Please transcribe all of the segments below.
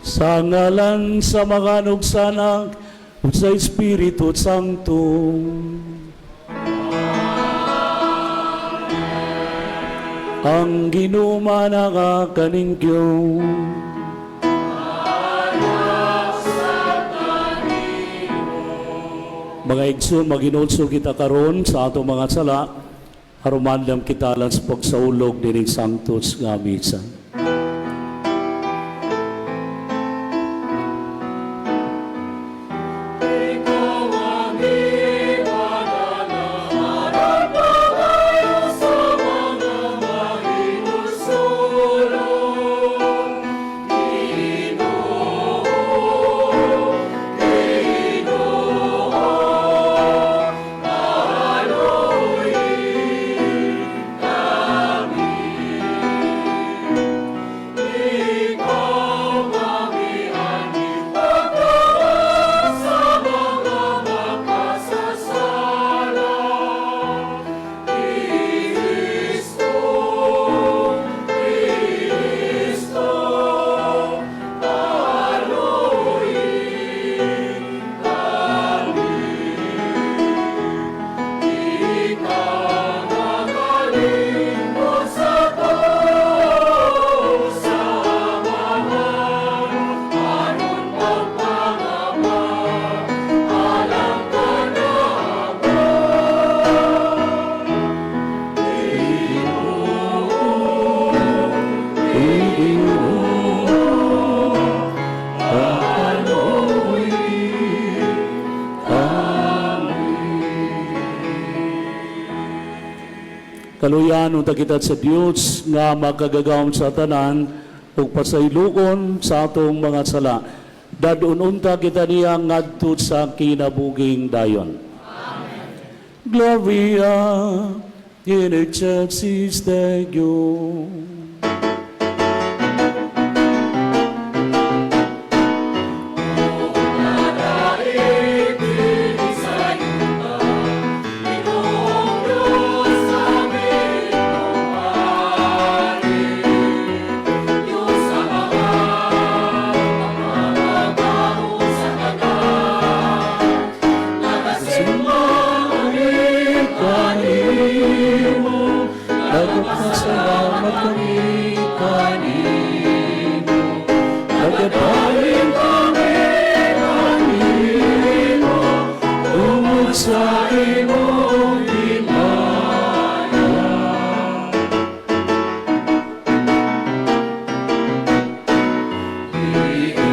Sa ngalan sa Amahan ug sa Anak ug sa Espiritu Santo. Ang Ginoo manaa kaninyo. Mga igsoon, maginulso kita karon sa atong mga sala, aron maandam kita alang sa pagsaulog dining Sanctus nga misa. Kaluyan unta kita sa Dios nga makagagahom sa tanan ug pasayloon sa atong mga sala. Dadon unta kita niya ngadto sa kinabuging dayon. Amen. Gloria in excelsis Deo. Nagpasalamat kami kanimo. Nagadaling kami kanimo. Tungod sa imong himaya.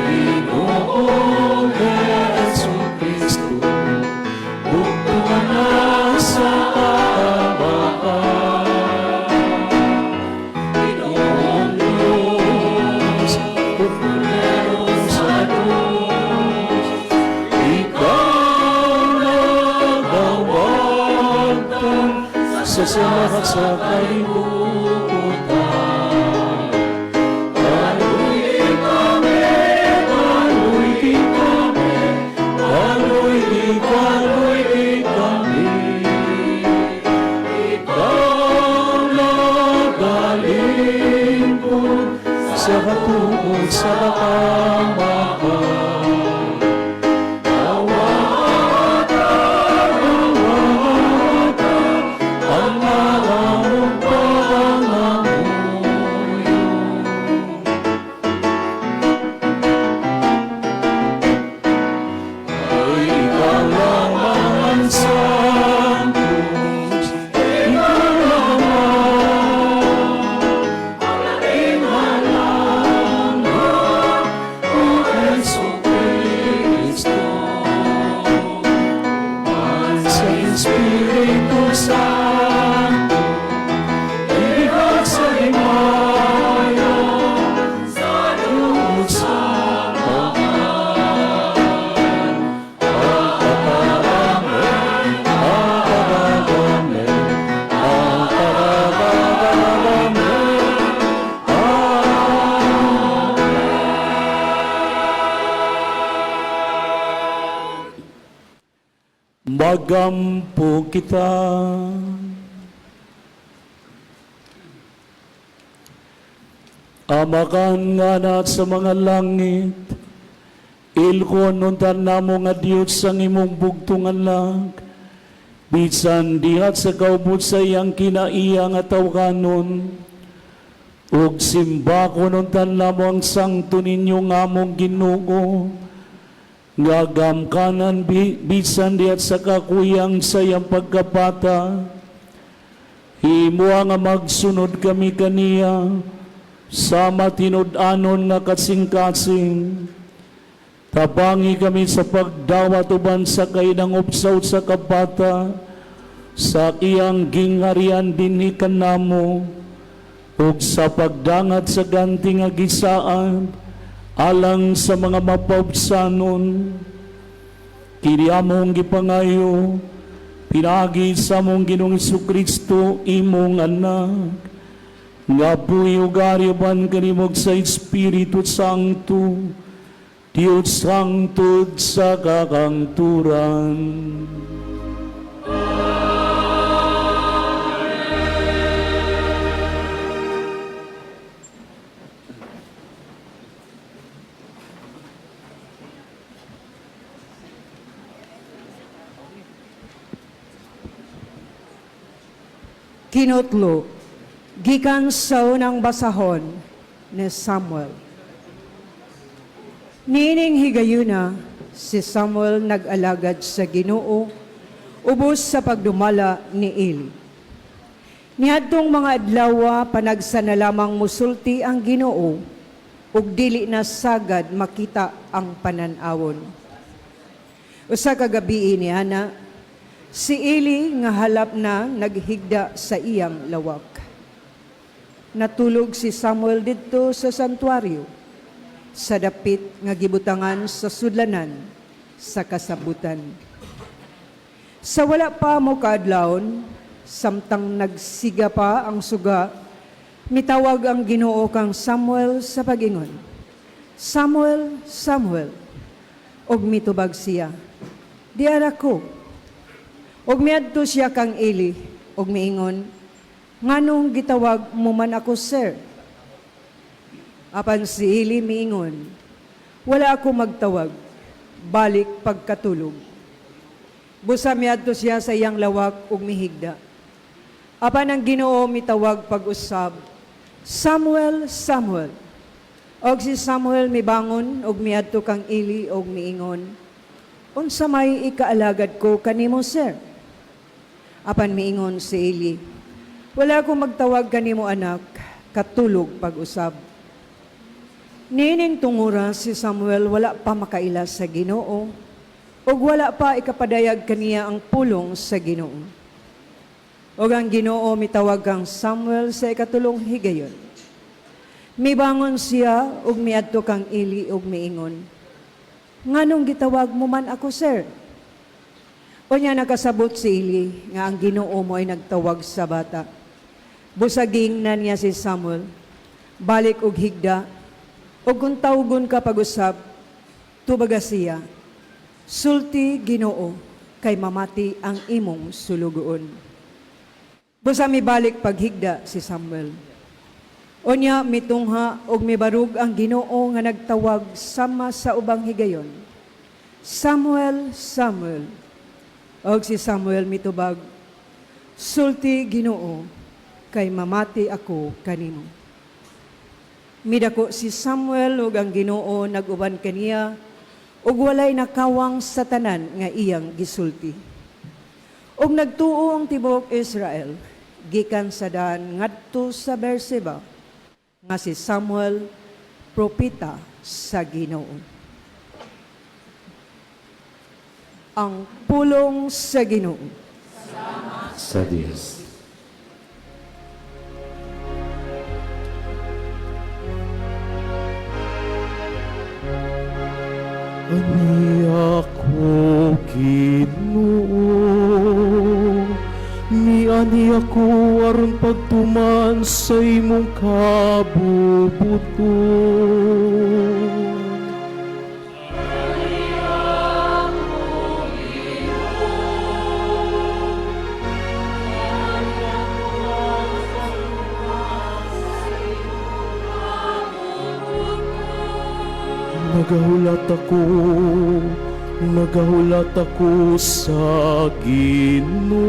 Ginoong Hesus Kristo, bugtungan na sa Amahan. Ginoong Diyos, Kordero sa Diyos, ikaw nagawagtan sa lahat sa kalibutan. Kaluy kami, kaluy kami, kaluy, kaluy kami. Ikaw nagalingkod sa katuod sa Amahan. Awata, awata, ang among pangamuyo. Ay ikaw lamang ang Santos, ikaw lamang ang labing O Hesus Kristo. Sa Espiritu Santo, ikaw sa himaya, sa Diyos sa Amahan. Amen, Amen, Amen, Amen. Magampo kita. Amahan nga naa sa mga langit, ilhon unta namo nga Dios ang imong bugtong anak, bisan diha sa kaubot sa iyang kinaiya nga tawhanon, ug simbakon unta namo ang sangto ninyo nga among Ginoo, nga gamkanan bisan diha sa kakuyang sa iyang pagkapata. Himoa nga magsunod kami kaniya sa matinud-anon nga kasing-kasing. Tabangi kami sa pagdawat uban sa kahinangupsaw sa kapata sa iyang gingharian dinhi kanamo ug sa pagdangat sa ganti nga gisaad alang sa mga mapaubsanon. Kini among gipangayo pinaagi sa among Ginoong Kristo, imong anak, nga buhi ug ari uban kanimo sa Espiritu Santo, Dios hangtod sa kahangturan. Kinutlo, gikan sa unang basahon ni Samuel. Niining higayuna, si Samuel nag-alagad sa Ginoo ubos sa pagdumala ni Eli. Niadtong mga adlawa, panagsa na lamang musulti ang Ginoo ug dili na sagad makita ang panan-awon. Usa ka gabii ni ana, si Eli nga halap na naghigda sa iyang lawak. Natulog si Samuel didto sa santuario, sa dapit nga gibutangan sa sudlanan sa kasabutan. Sa wala pa mo kaadlawon, samtang nagsiga pa ang suga, mitawag ang Ginoo kang Samuel sa pagingon, "Samuel, Samuel." Og mitubag siya, "Diara ko." Og miadto siya kang Eli og miingon, "Nganong gitawag mo man ako, sir?" Apan si Eli miingon, "Wala ako magtawag, balik pagkatulog." Busa miadto siya sa iyang lawak ug mihigda. Apan ang Ginoo mitawag pag-usab, "Samuel, Samuel." Og si Samuel mibangon ug miadto kang Eli og miingon, "Unsa may ikaalagad ko kanimo, sir?" Apan miingon si Eli, "Wala ko magtawag kanimo, anak, katulog pag-usab." Niining tungura si Samuel wala pa makaila sa Ginoo ug wala pa ikapadayag kaniya ang pulong sa Ginoo. Ug ang Ginoo mitawag kang Samuel sa ikatulong higayon. Mibangon siya ug miadto kang Eli ug miingon, "Nganong gitawag mo man ako, sir?" Unya nakasabot si Eli nga ang Ginoo mo'y nagtawag sa bata. Busa giingnan niya si Samuel, "Balik og higda, ug kung tawgon ka pag-usab, tubaga siya, 'Sulti, Ginoo, kay mamati ang imong sulugoon.'" Busa mibalik paghigda si Samuel. Unya mitungha og mibarug ang Ginoo nga nagtawag sama sa ubang higayon, "Samuel, Samuel." Og si Samuel mitubag, "Sulti, Ginoo, kay mamati ako kanimo." Midako si Samuel ug ang Ginoo nag-uban kaniya ug walay nakawang sa tanan nga iyang gisulti. Ug nagtuo ang tibuok Israel gikan sa Dan ngadto sa Berseba nga si Samuel propeta sa Ginoo. Ang pulong sa Ginoo. Sa Dios. Ani ako, Ginoo, miani ako aron pagtuman sa imong kabubuton. Nagahulat ako sa Ginoo.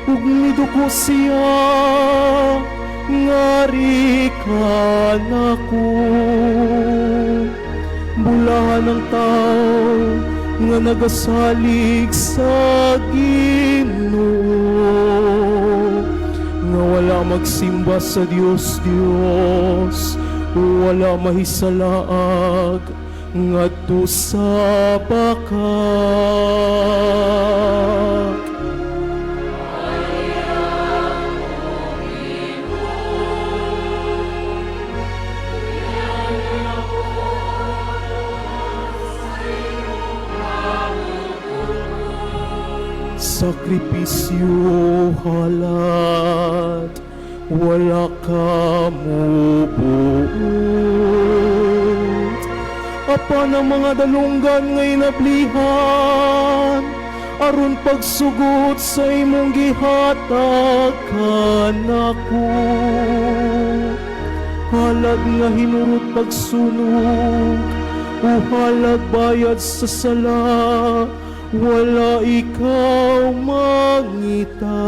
Ug miduko siya, ngari kanako. Bulahan ang tao nga nagasalig sa Ginoo, nga wala magsimba sa Dios Dios, wala mahisalaag ngadto sa bakak. Sakripisyo halad, wala ka mubuot. Apan ang mga dalunggan ngay nablihan, aron pagsugot sa imong gihatag kanako. Halad nga hinurot pagsunog o halad bayad sa sala, wala ikaw mangita.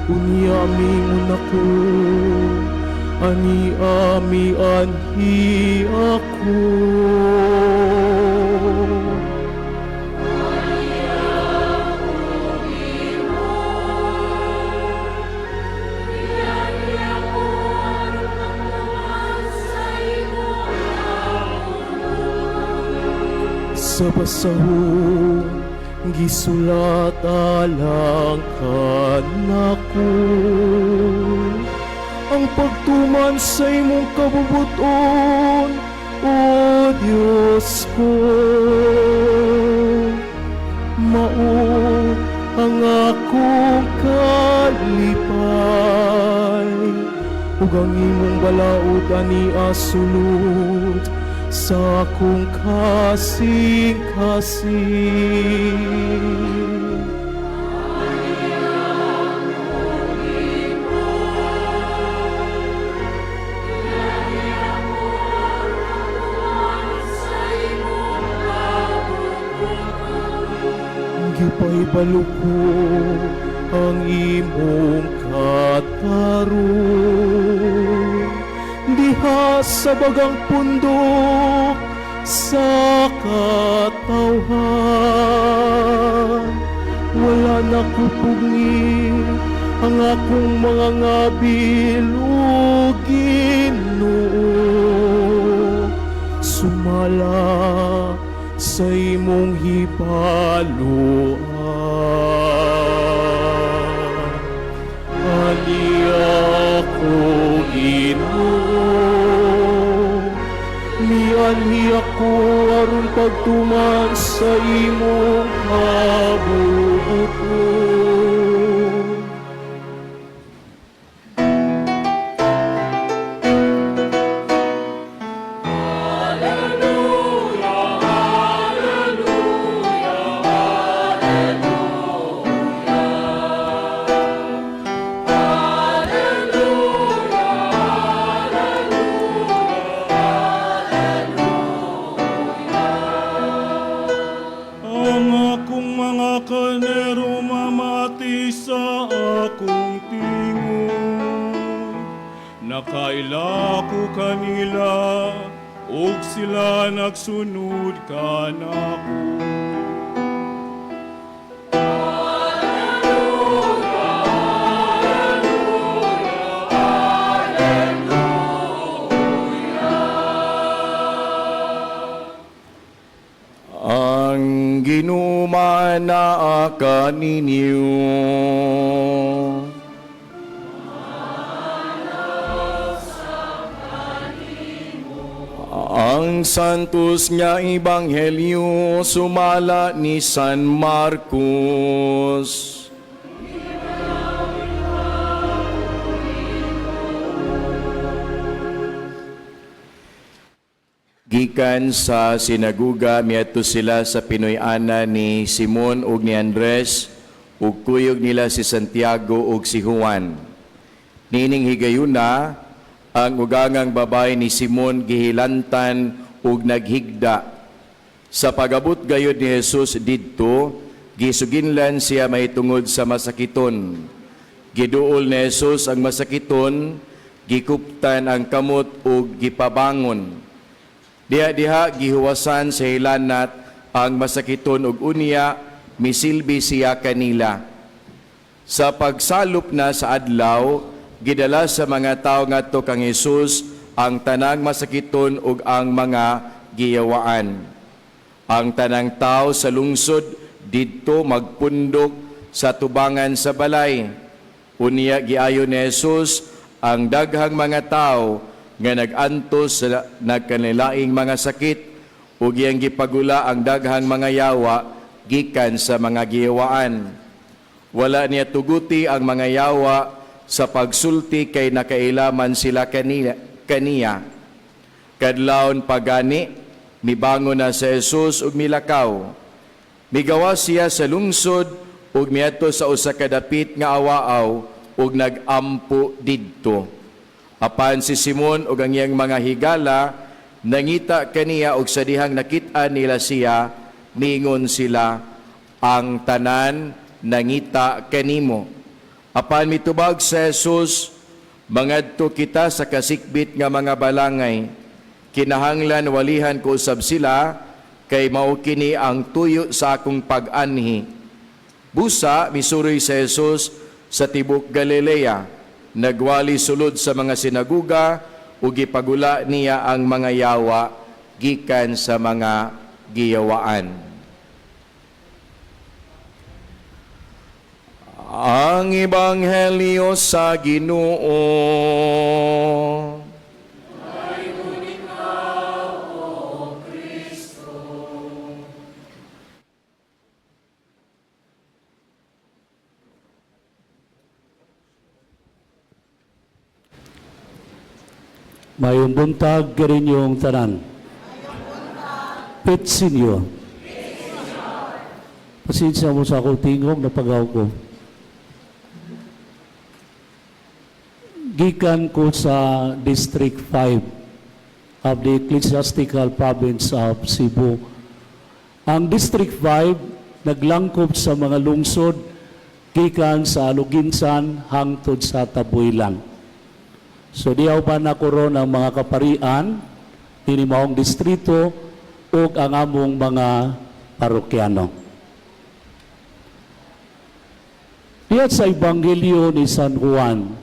Unya mingon ako, ani ami anhi ako. Sa basahon gisulat alang kanako ang pagtuman sa imong kabubuton, O Diyos ko. Mao ang akong kalipay ug ang imong balaod ani asulod sa akong kasing-kasing. Gipahibalo ko ang imong katarong diha sa bagang pundok sa katawhan. Wala na kupugni ang akong mga ngabil, o Ginoo, sumala sa imong hibaluan. Ani ako, Ginoo, mianhi ako aron pagtuman sa imong kabubuton. Ang akong mga karnero mamati sa akong tingog. Nakaila ko kanila, ug sila nagsunod kanako. Ang Ginoo naa kaninyo. Ang Santos nga Ebanghelyo sumala ni San Marcos. Gikan sa sinaguga, miadto sila sa Pinoy-ana ni Simon ug ni Andres, ug kuyog nila si Santiago ug si Juan. Niining higayuna, Ang ugangang babae ni Simon gihilantan ug naghigda. Sa pagabot gayod ni Jesus didto, gisuginlan siya mahitungod sa masakiton. Giduol ni Jesus ang masakiton, gikuptan ang kamot ug gipabangon. Diha-diha gihuwasan sa hilanat ang masakiton ug unya misilbi siya kanila. Sa pagsalop na sa adlaw, gidala sa mga tawo ngadto kang Jesus ang tanang masakiton ug ang mga giyawaan. Ang tanang tao sa lungsod didto magpundok sa tubangan sa balay. Unya giayo ni Jesus ang daghang mga tao nga nag-antos sa nagkanilaing mga sakit ug iyang gipagula ang daghang mga yawa gikan sa mga giyawaan. Wala niya tuguti ang mga yawa sa pagsulti kay nakailaman sila kaniya. Kadlawon pagani, mibangon na si Jesus ug milakaw. Migawas siya sa lungsod ug miadto sa usa ka dapit nga awaaw ug nagampo didto. Apan si Simon ug ang iyang mga higala nangita kaniya ug sa dihang nakit-an nila siya, miingon sila, ang tanan nangita kanimo. Apan mitubag sa Jesus, mangadto kita sa kasikbit nga mga balangay. Kinahanglan walihan ko usab sila, kay mao kini ang tuyo sa akong pag-anhi. Busa misuroy sa Jesus sa tibok Galilea, nagwali sulod sa mga sinaguga ug gipagula niya ang mga yawa gikan sa mga giyawaan. Ang Ebanghelyo sa Ginoo. Mayong buntag kaninyong tanan. Pit Senyor. Pasensya mo sa akong tingog na pagaw ko. Gikan ko sa District 5 of the Ecclesiastical Province of Cebu. Ang District 5 naglangkob sa mga lungsod gikan sa Aloguinsan hangtod sa Tabuelan. So diyaw ba na ron ang mga kaparian, dinhi maong distrito, ug ang among mga parokyano. Diya sa Ebanghelyo ni San Juan,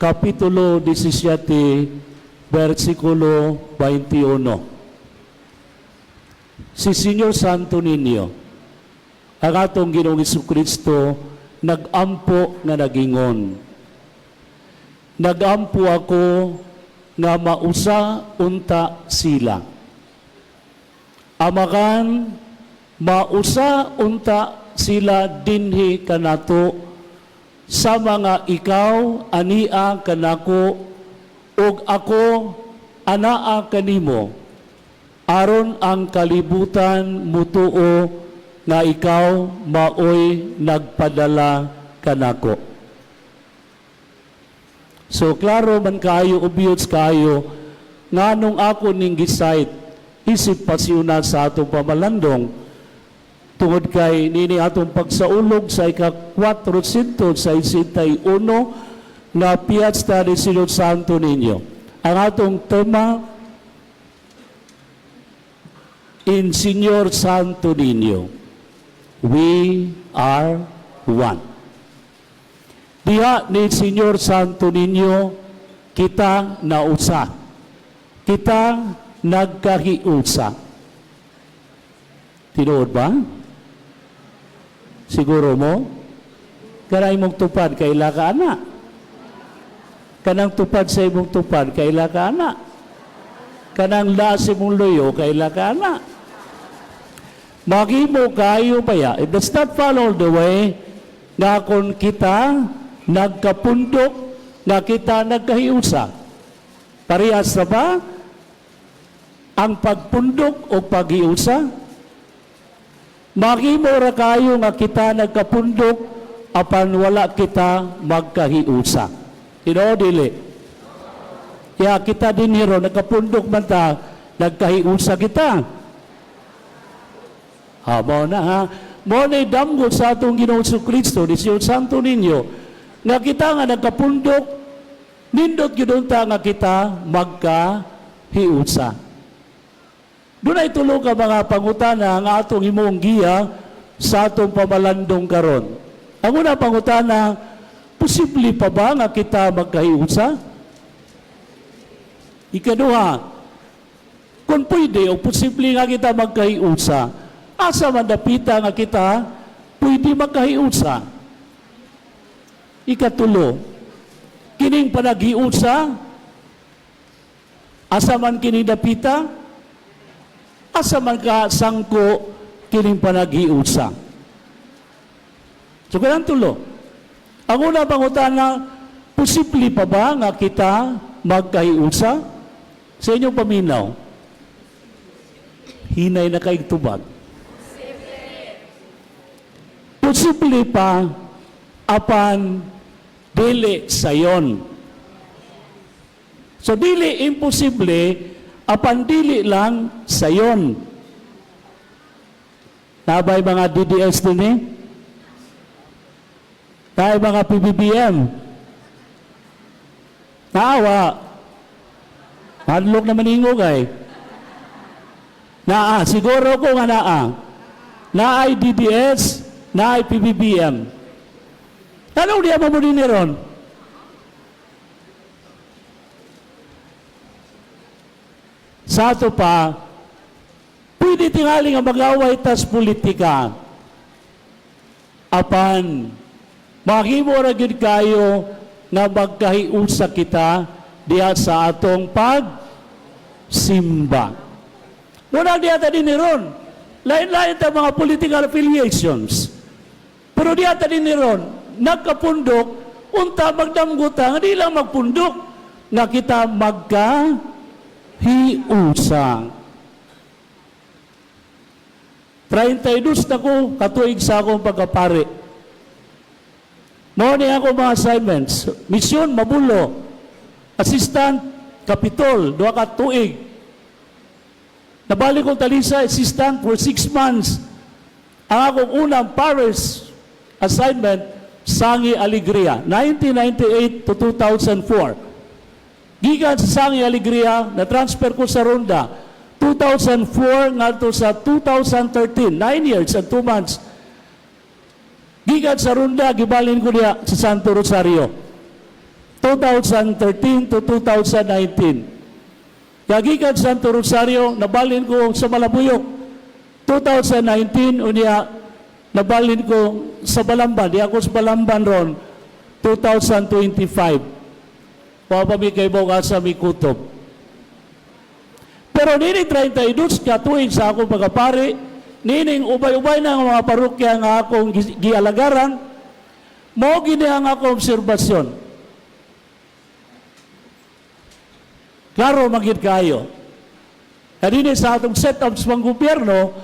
Kapitulo 17, versikulo 21. Si Señor Santo Niño, ang atong Ginoong Kristo, nagampo nga nagingon. Nagampo ako nga mausa unta sila. Amakan, mausa unta sila dinhi kanato sa mga ikaw ania kanako ug ako anaa kanimo, aron ang kalibutan mutuo nga ikaw maoy nagpadala kanako. So klaro man kayo, obvious kayo, nganong ako ning gisite, isip pasiuna sa atong pamalandong, tungod kay nini atong pagsaulog sa ika-461 nga Piazza ni Señor Santo Niño. Ang atong tema, in Señor Santo Niño, we are one. Diha ni Señor Santo Niño, kita nausa. Kita nagkahiusa. Tinuod ba? Siguro mo? Kanang imong tupad, kaila ka ana. Kanang tupad sa imong tupad, kaila ka ana. Kanang laas imong luyo, kaila ka ana. Maghimo kayo pa ya. It does not follow the way nga kung kita nagkapundok, nga kita nagkahiusa. Parehas na ba ang pagpundok o paghiusa? Maghimo ra kayo nga kita nagkapundok apan wala kita magkahiusa. Tinuod dili? Kaya kita din hero, nagkapundok man ta, nagkahiusa kita. Ha, mao na ha. Mao na damgo sa atong Ginoong Kristo, ni Siyon Santo Niño, nga kita nga nagkapundok, nindot gyud unta nga kita magkahiusa. Dunay tulo ka mga pangutana nga atong himong giya sa atong pamalandong karon. Ang una pangutana, posible pa ba nga kita magkahiusa? Ikaduha, kung pwede o posible nga kita magkahiusa, asa man dapita nga kita pwede magkahiusa? Ikatulo, kining panaghiusa, asa man kini dapita? Asa man ka sangko kining panaghiusa? So, kanang tulo. Ang una pangutana, posible pa ba nga kita magkahiusa? Sa inyong paminaw, hinay na kay tubag. Posible pa, apan dili sayon. So dili imposible, apan dili lang sayon. Nabay mga DDS din eh? Tayo mga PBBM. Naawa. Hadlok naman ingog ay. Naa, siguro ko nga naa. Naay DDS, naay PBBM. Anong diya mo din ron? Sa ato pa, pwede tingali nga mag-away tas politika. Apan, mahimo ra gyud kayo nga magkahiusa kita diha sa atong pagsimba. Muna diha ta din ron. Lain-lain ta mga political affiliations. Pero diha ta din ron, nagkapundok, unta magdamguta, nga di lang magpundok, nga kita magkahiusa. 32 na ko, katuig sa akong pagkapari. Mao ni ako mga assignments. Misyon, Mabulo. Assistant, Kapitol, duha ka tuig. Nabalik kong Talisay, assistant for 6 months. Ang akong unang parish assignment, Sangi Alegria, 1998 to 2004. Gikan sa Sangi Alegria, na-transfer ko sa Ronda, 2004 ngadto sa 2013, 9 years and 2 months. Gikan sa Ronda, gibalin ko diya sa Santo Rosario, 2013 to 2019. Gikan sa Santo Rosario, nabalin ko sa Malabuyok, 2019, unya, nabalin ko sa Balamban. Di ako sa Balamban ron, 2025. Wa pa mi kay asa mi kutob. Pero nining 32 ka tuig sa akong pagkapari, nining ubay-ubay na ang mga parokya nga akong gialagaran, mao gini ang akong obserbasyon. Klaro magid kayo. Kanini sa atong setup sa gobyerno,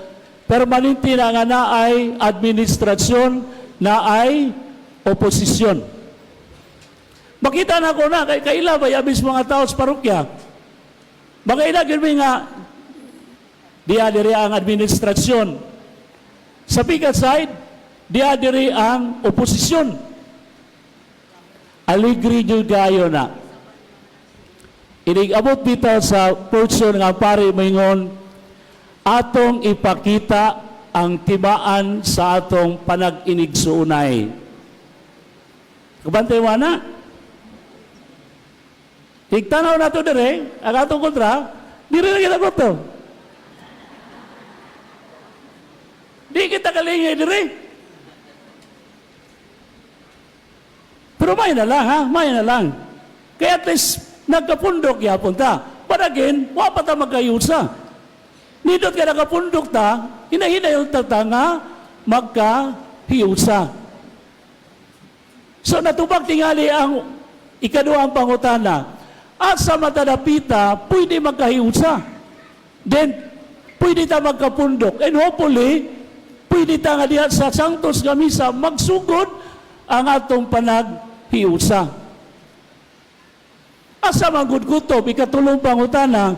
permanente na nga naay administrasyon, naay oposisyon. Makita na ko na, kay kaila ba yabis mga tao sa parokya? Makaila gyud mi nga diya diri ang administrasyon. Sa pikat side, diya diri ang oposisyon. Aligri gyud kayo na. Inig-abot bitaw sa portion nga pare moingon, atong ipakita ang tibaan sa atong panag-inigsuunay. Kabantay wana. Tigtanaw na to dire, ang atong kontra, dire na kita goto. Di kita kalingay dire. Pero may na lang ha, may na lang. Kaya at least nagkapundok yapon ta. But again, wa pa ta magkayusa. Nindot ka nakapundok ta, hinahina yung tata nga magkahiusa. So natubag tingali ang ikaduhang pangutana. At sa matadapita, pwede magkahiusa. Then, pwede ta magkapundok. And hopefully, pwede ta nga diha sa Santos nga misa magsugod ang atong panaghiusa. Asa man gud kutob, ikatulong pangutana,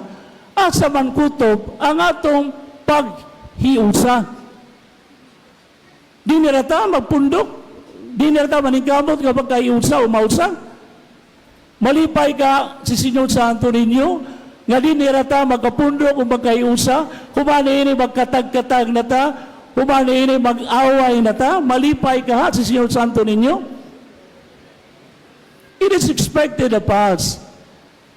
asa man kutob ang atong paghiusa? Di nirata magpundok, di nirata maningkamot nga pagkahiusa o mausa. Malipay ka si Senyor Santo ninyo, nga di nirata magkapundok o magkahiusa, human ini magkatag-katag na ta, human ini mag-away na ta, malipay ka ha si Senyor Santo ninyo. It is expected of us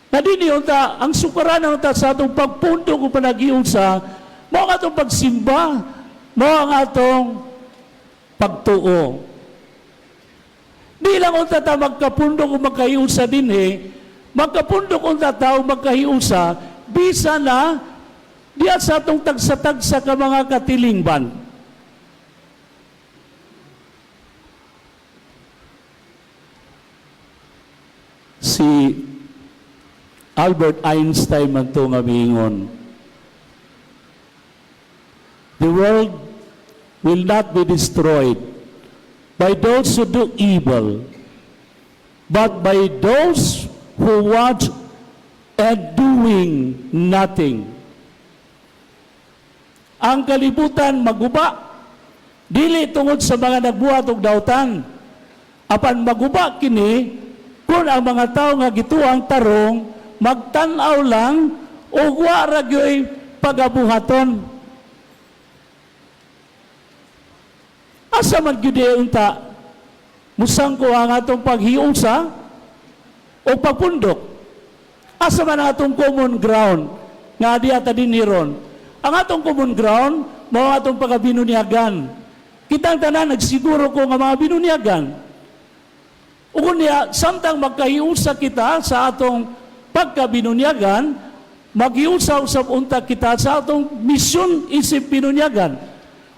na di niyo ta, ang sukaran ng ta sa atong pagpundok o panaghiusa, mao ang atong pagsimba, mao ang atong pagtuo. Di lang unta ta magkapundok o magkahiusa dinhi, magkapundok unta ta o magkahiusa, bisa na diya sa atong tagsa-tagsa ka mga katilingban. Si Albert Einstein man to nga miingon, "The world will not be destroyed by those who do evil, but by those who watch and doing nothing." Ang kalibutan maguba, dili tungod sa mga nagbuhat og dautan, apan maguba kini kung ang mga tao nga gituang tarong magtan-aw lang o wa ra gyoy pagabuhaton. Asa man gyud unta musangko ang atong paghiusa o pagpundok? Asa man ang atong common ground nga diya ta dinhi ron? Ang atong common ground mao atong pagabinunyagan. Kitang tanan nagsiguro ko nga mga binunyagan. Ug unya, samtang magkahiusa kita sa atong pagkabinunyagan, maghiusa usab unta kita sa atong misyon isip binunyagan.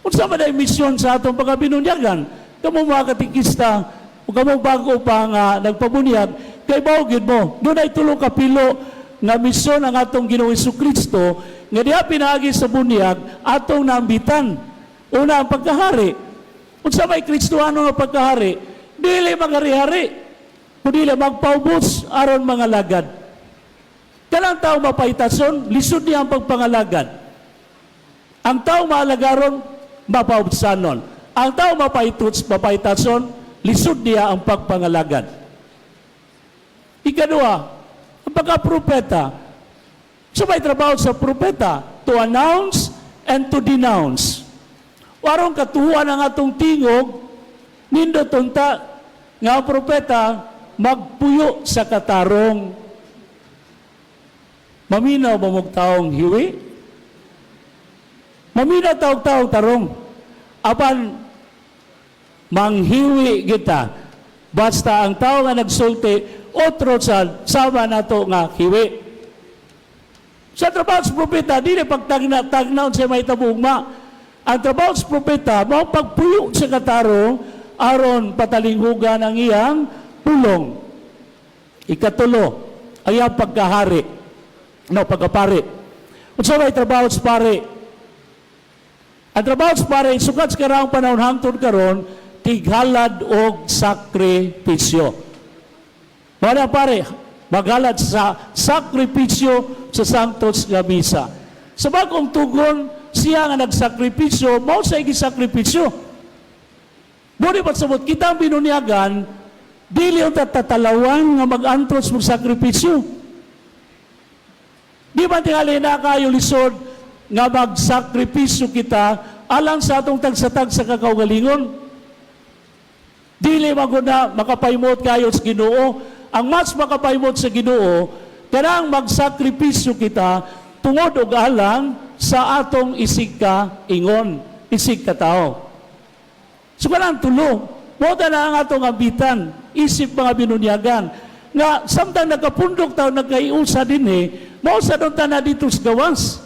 Unsa man ay misyon sa atong pagkabinunyagan? Kamo mga katikista, o kamo bago pa nga nagpabunyag, kay bao gyud mo, dunay tulo ka pilo nga misyon ang atong Ginoong Hesukristo nga diha pinaagi sa bunyag atong naambitan. Una, ang pagkahari. Unsa may Kristohano nga pagkahari? Dili maghari-hari, kundi magpaubos aron mga lagad. Kanang tao mapaitason, lisod niya ang pagpangalagad. Ang tao maalagaron, mapaubsanon. Ang tao mapaitason, lisod niya ang pagpangalagad. Ikaduha, ang pagka-propeta. Sa may trabaho sa propeta, to announce and to denounce. Warong katuwa ng atong tingog, nindot unta nga ang propeta magpuyo sa katarong. Maminaw ba mong taong hiwi? Maminaw taong taong tarong. Apan manghiwi kita. Basta ang tao nga nagsulti, otro sa sama nato nga hiwi. Sa trabaho sa propeta, dili pagtagna-tagnaon sa may tabugma. Ang trabaho sa propeta, mao pagpuyo sa katarong, aron patalinghugan ang iyang pulong. Ikatulo, ang iyang pagkahari. No, pagkapari. Unsa may trabaho sa pari? Ang trabaho sa pari, sukat sa karaang panahon hangtod karon, tighalad og sakripisyo. Wala pare, maghalad sa sakripisyo sa Santos nga misa. Sa bagong tugon, siya nga nagsakripisyo, mao sa gisakripisyo. Muna ba't sabot, kita ang binunyagan, dili ang tatatalawan nga mag-antros magsakripisyo. Di ba tingali na kayo lisod nga magsakripisyo kita alang sa atong tagsatag sa kakaugalingon? Dili maguna makapaymot kayo sa Ginoo. Ang mas makapaymot sa Ginoo, kanang magsakripisyo kita tungod og alang sa atong isig ka ingon, isig ka tao. So kanang tulo, mao na ang atong ambitan, isip mga binunyagan, nga samtang nagkapundok tao nagkaiusa dinhi, mao sa doon na dito sa gawas.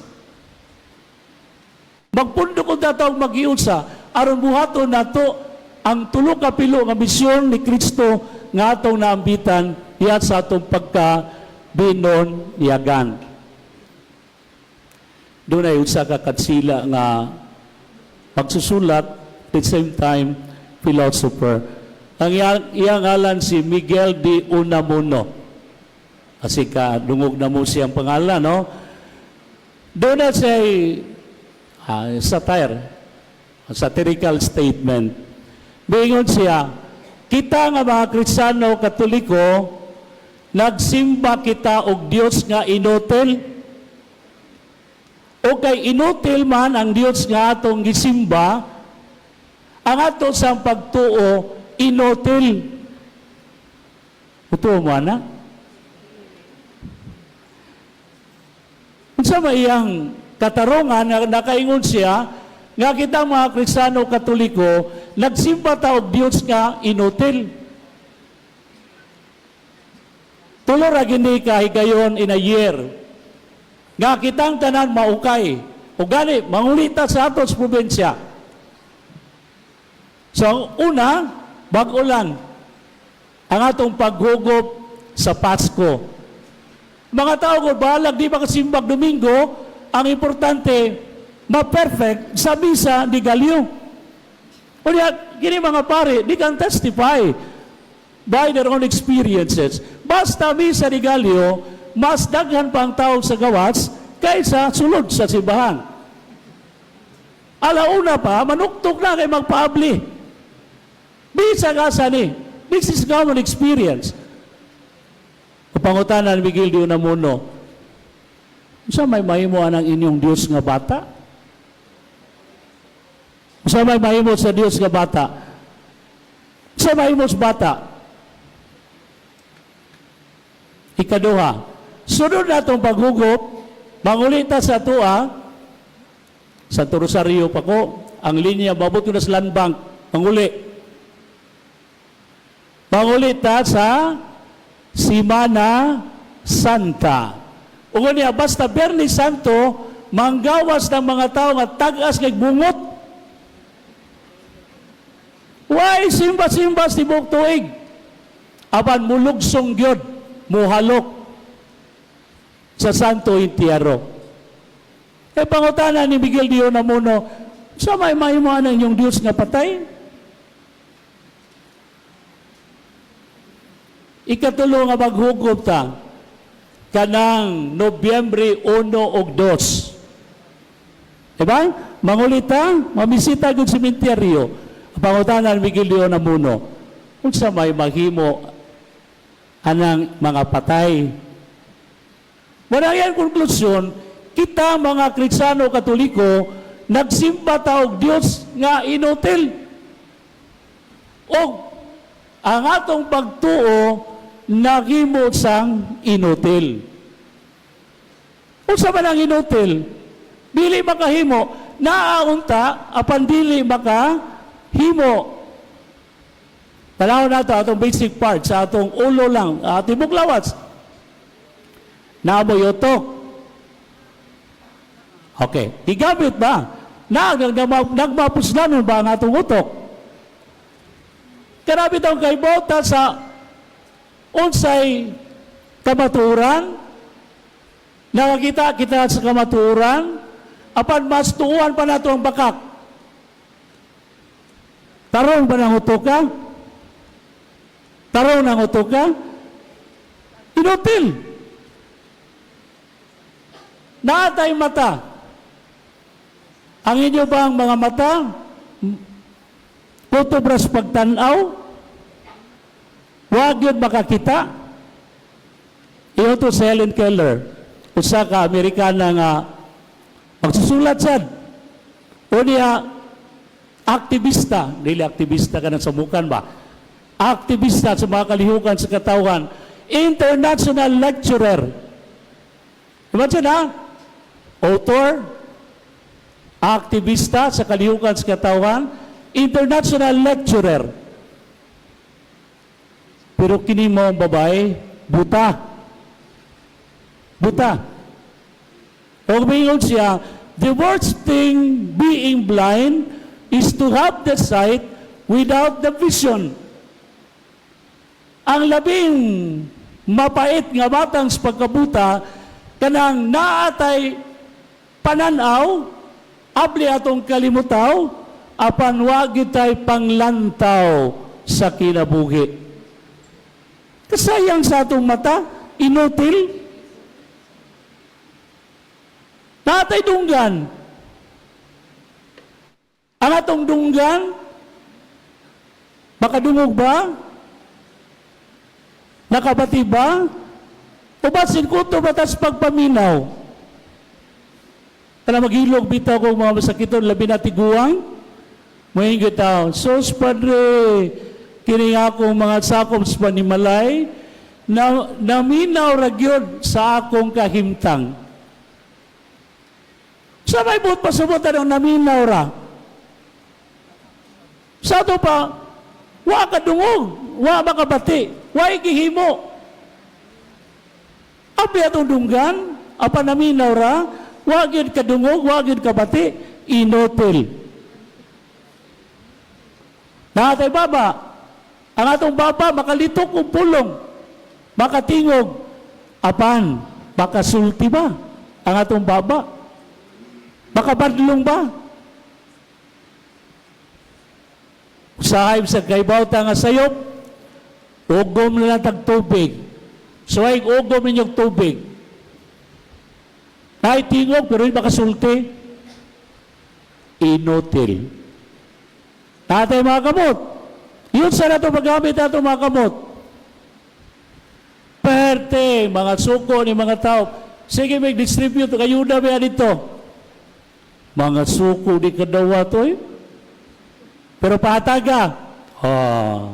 Magpundok unta taong magiusa, aron buhaton nato ang tulo ka pilo nga misyon ni Kristo nga atong naambitan diha sa atong pagka binunyagan. Dunay usa ka katsila nga pagsusulat, at the same time philosopher. Ang iyang ngalan si Miguel de Unamuno. Kasi ka dungog na mo siyang pangalan, no? Doon na siya satire, a satirical statement. Bingon siya, kita nga mga Kristiyano Katoliko, nagsimba kita og Dios nga inutil. O kay inutil man ang Dios nga atong gisimba, ang ato sa pagtuo, inutil. Ito mo na? Unsa may iyang katarungan nga nakaingon siya nga kita mga Kristiyano Katoliko nagsimba ta og Dios nga inutil. Tulo ra gini ka higayon in a year nga kitang tanan maukay. O gani mangulita sa ato sa probinsya. So ang una, bag-o lang ang atong paghugob sa Pasko. Mga tao ko, bahalag di makasimbag Domingo, ang importante, ma-perfect sa misa ni Galio. O niya, kini mga pare, they can testify by their own experiences. Basta misa ni Galio, mas daghan pa ang tao sa gawas kaysa sulod sa simbahan. Alauna pa, manuktok na kay magpaabli. Bisa ka sa ni. This is common experience. Kapangutanan Miguel de Unamuno, unsa may mahimo anang inyong Dios nga bata? Unsa may mahimo sa Dios nga bata? Unsa mahimo sa bata? Ikaduha, sunod na itong paghugop, mangulita sa tuwa, sa Rosario pa ko, ang linya, mabot ko na sa land bank, manguli. Mangulita sa Simana Santa. Ug niya, basta Biyernes Santo, manggawas ng mga tao nga tag-as kay bungot. Why simba-simba sa tibuok tuig? Apan mulugsong gyud, muhalok sa Santo Entierro. E pangutana ni Miguel de Unamuno, sa may mahimo ang inyong Diyos nga patay? Ikatulo nga maghugob ta kanang Nobyembre 1 ug 2. Diba? Mangulita, mamisita gyud sementeryo. Pangutana ni Miguel de Unamuno, unsa may mahimo anang mga patay? Wala yan konklusyon, kita mga Kristiyano Katoliko nagsimba ta og Dios nga inutil. Og ang atong pagtuo naghimo sang inutil. Unsa man ang inutil? Dili makahimo, naaunta apan dili makahimo. Tanaw nato atong basic part sa atong ulo lang, tibok lawas. Naamoy utok. Okay, gigamit ba? Nagmapuslanon ba ang atong utok? Karabi daw kay bota sa unsay kamaturan, nakakita kita sa kamaturan, apan mas tuuan pa nato ang bakak. Tarong ba ng utok ka? Tarong ng utok ka? Inutil. Naatay mata. Ang inyo ba ang mga mata? Kutubras pagtanaw? Huwag yun makakita? Iyo to si Helen Keller, usa ka Amerikana nga magsusulat sad. O niya, aktivista, dili aktivista ka ng samukan ba? Aktivista sa mga kalihukan sa katawhan, international lecturer. Imagine ha? Author, aktivista sa kalihukan sa katawhan, international lecturer. Pero kini mo ang babae, buta. Buta. O mingon siya, the worst thing being blind is to have the sight without the vision. Ang labing mapait nga batang sa pagkabuta, kanang naatay pananaw, abli atong kalimutaw, apan wag tay panglantaw sa kinabuhi. Kasayang sa atong mata, Inutil? Naa tay dunggan. Ang atong dunggan, makadungog ba? Nakabati ba? O basin kutob ba tas pagpaminaw? Tala maghilog bitaw kong mga masakiton, labi na tiguang. Moingon tao, "Sos Padre, kini akong mga sakop sa panimalay, na, naminaw ra gyud sa akong kahimtang." Sa may buot pasubutan ang naminaw ra? Sa ato pa, wa ka dungog, wa makabati, wa gihimo. Abi atong dunggan, apan naminaw ra, wa gyud kadungog, wa gyud kabati, inutil. Naa tay baba, ang atong baba makalitok og pulong, makatingog, apan makasulti ba ang atong baba? Makabadlong ba? Usahay sa kaibaw ta nga sayop, ugom na lang tag tubig. So ay ugom ninyong tubig. Ay tingog pero hindi makasulti. Inutil. Naa tay mga kamot. Yun sa nato paggamit ato mga kamot. Perte, mga suko ni mga tao. Sige, may distribute, kayuda ba dito? Mga suko di kadawa to eh. Pero pahataga. Ah.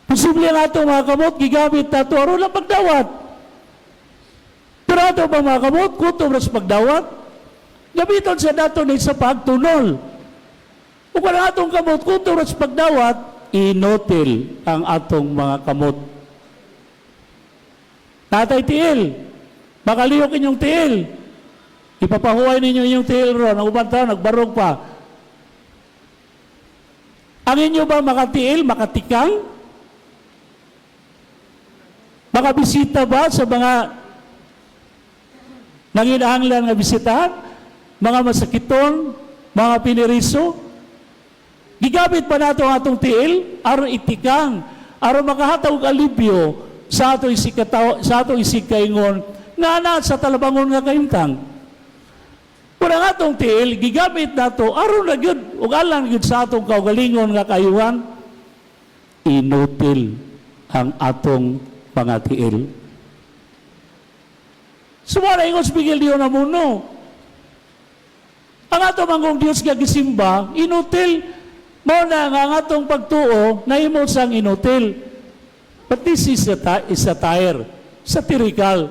Posible nga ito mga kamot, gigamit nato, aron lang pagdawat. Pero ato ba mga kamot, kutob ra sa pagdawat? Gamiton sa nato ni sa pagtunol. Ug kung ang atong kamot, kutob ra sa pagdawat, inutil ang atong mga kamot. Naa tay tiil, makalihok inyong tiil. Ipapahuway ninyo inyong tiil ron. Ang uban tao, nagbarog pa. Ang inyo ba makatiil, makatikang? Makabisita ba sa mga nanginahanglan nga bisitahan? Mga masakiton, mga piniriso? Gigamit pa nato ang atong tiil aron itikang, aron makahatag og alibyo sa atong isig sa atong isig kaingon nga ana sa talabangon nga kahimtang. Kung ang atong tiil gigamit nato aron na gyud ug alang gyud sa atong kaugalingon nga kayuhan, inutil ang atong mga tiil. Sumara ingon si Miguel de Unamuno. Ang ato manggong Dios nga gisimba, inutil. Mao na nga ang atong pagtuo, nahimo sang inutil. But this is satire, satirical.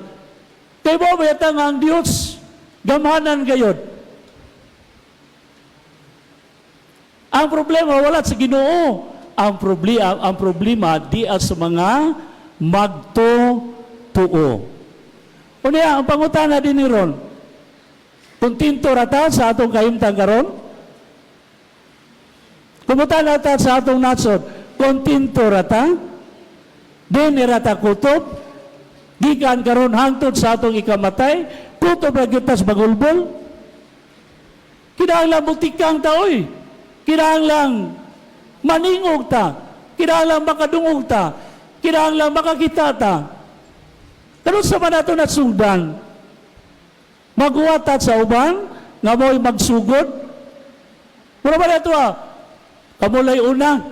Kay mo ba nga ang Dios gamhanan gayod? Ang problema wala sa Ginoo. Ang problema di sa mga magtutuo. Unya, ang pangutana din ni ron, kontento ra ta sa atong kahimtang karon? Kumutan ta sa atong nasod, kontento ra ta? Di ra ta kutob? Gikan karon hangtod sa atong ikamatay, kutob ra gyud ta sa bagulbol? Kinahanglan mutikang ta oy. Kinahanglan maningog ta. Kinahanglan makadungog ta. Kinahanglan makakita ta. Pero sa man nato nasugdan, maguwa ta sa uban, nga mo'y magsugod. Mura ba nato ah? Kamulay una.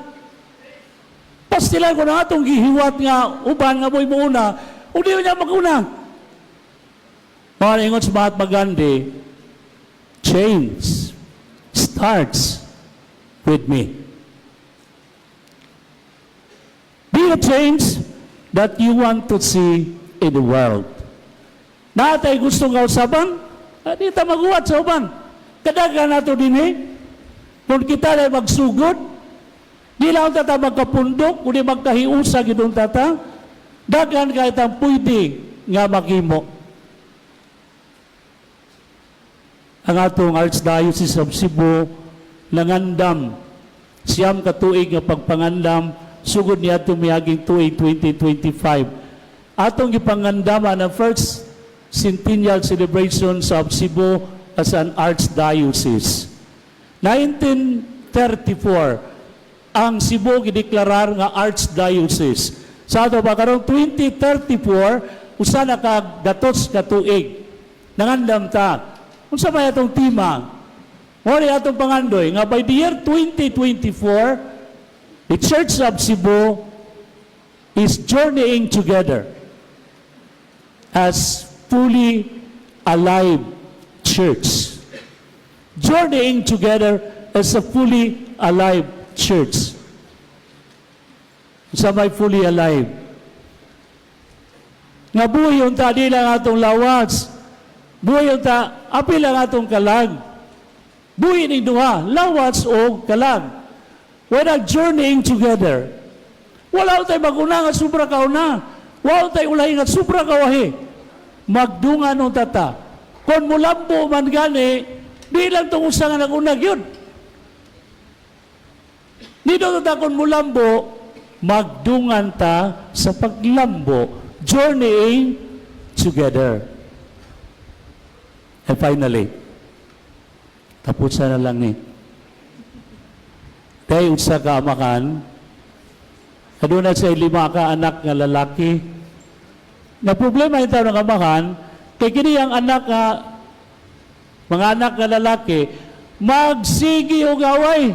Pastilan ko na atong gihiwat nga uban nga mo'y muuna, ug di niya maguna. Mga ingon sa Mahatma Gandhi, "Change starts with me." Be the change that you want to see in the world. Naa tay gusto nga usaban, di ta maguwat sa uban. Kadagan nato dinhi, kung kita ay magsugod, di lang ta magkapundok, kundi magkahiusa gidong tata, daghan kahit ang pwede nga maghimo. Ang atong Archdiocese of Cebu nangandam 9 ka tuig nga pagpangandam sugod niya miaging tuig 2025. Atong gipangandaman ang first centennial celebrations of Cebu as an archdiocese. 1934, ang Cebu gideklarar nga archdiocese. Sa ato ba karong 2034, usa na ka gatos ka tuig. Nangandam ta. Unsa may atong tema? Mao ni atong pangandoy nga by the year 2024, the Church of Cebu is journeying together as fully alive church. Journeying together as a fully alive church. Sa may fully alive. Nga buhi unta di lang atong lawas. Buhi unta apil lang atong kalag. Buhi ning duha, lawas o kalag. We are journeying together. Wala tay maguna nga sobra kauna. Wala tay ulahi nga sobra kawahi. Magdungan unta ta. Kung mulambo man gani, di lang tong usa nga nagunag yun. Dito ta kung mulambo, magdungan ta sa paglambo, journeying together. And finally, tapusan na lang ni. Kay usa ka amakan, aduna siya lima ka anak nga lalaki. Na problema ito ng amakan, kay kini ang anak nga mga anak nga lalaki magsigi og away.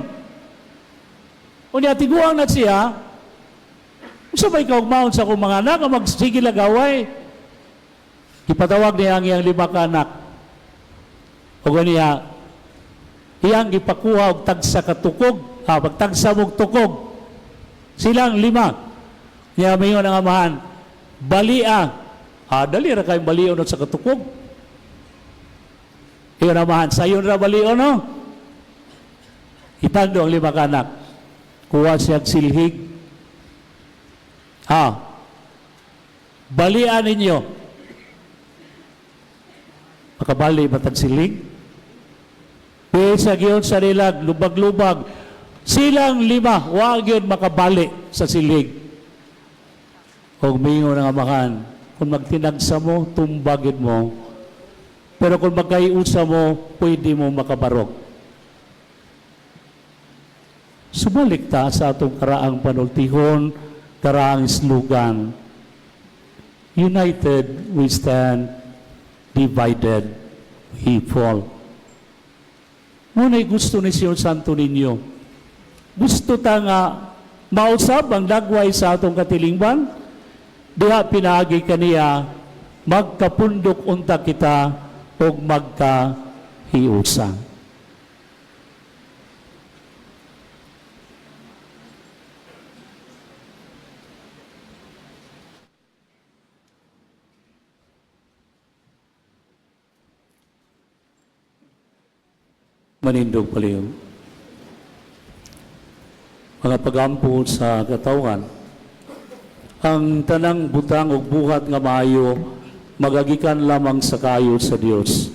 Unya tiguang na siya, unsa may kaugmaon sa akong mga anak nga magsige lag away? Gipatawag niya ang iyang lima ka anak. Ug niya iyang gipakuha og tagsa ka tukog, pagtagsa mog tukog. Silang lima. Niya mingon ang amahan, balia. Dali ra kayong balion sa katukog. Iyon amahan, sayon ra balion, no? Itando ang lima ka anak. Kuha siya silhig. Balian ninyo. Makabali matag silhig. Bisa gyud sa nilag, lubag-lubag. Silang lima, wa gyud makabali sa silhig. Og mingon ang amahan, kung magtinagsa mo, tumbagin mo. Pero kung magkaiusa mo, pwede mo makabarog. Sumalik ta sa atong karaang panultihon, karaang slogan. United we stand, divided we fall. Ngunay gusto ni Señor Santo Niño. Gusto ta nga mausab ang dagway sa atong katilingban, diha pinaagi kaniya magkapundok unta kita og magkahiusa. Manindog paliw. Mga pagampo sa katawan, ang tanang butang ug buhat nga maayo magagikan lamang sa kayo sa Dios.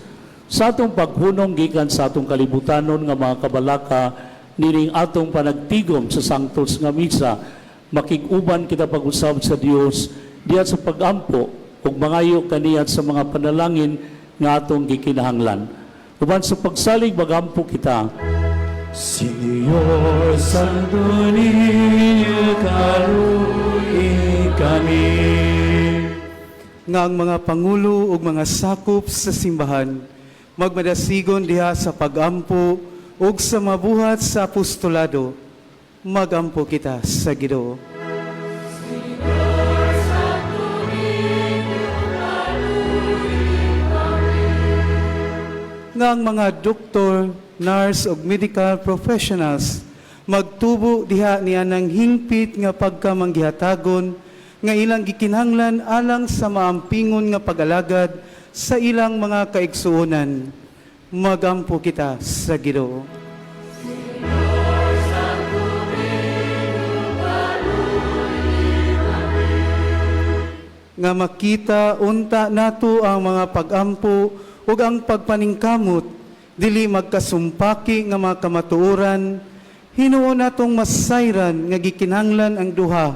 Sa atong paghunong gikan sa atong kalibutanon nga mga kabalaka nining atong panagtigom sa sangtos nga misa, makig-uban kita pag-usab sa Dios diha sa pagampo ug mangayo kaniya sa mga panalangin nga atong gikinahanglan. Uban sa pagsalig magampo kita. Señor Santo Niño, kaluoy kami. Nga ang mga pangulo ug mga sakop sa simbahan magmadasigon diha sa pagampo ug sa mabuhat sa apostolado. Magampo kita sa Ginoo. Nga ang mga doktor, nurse ug medical professionals magtubo diha niya ng hingpit nga pagkamanggihatagon nga ilang gikinahanglan alang sa maampingon nga pag-alagad sa ilang mga kaigsuonan. Magampo kita sa Ginoo. Nga makita unta nato ang mga pagampo ug ang pagpaningkamot dili magkasumpaki nga mga kamatuoran, hinuon natong masayran nga gikinahanglan ang duha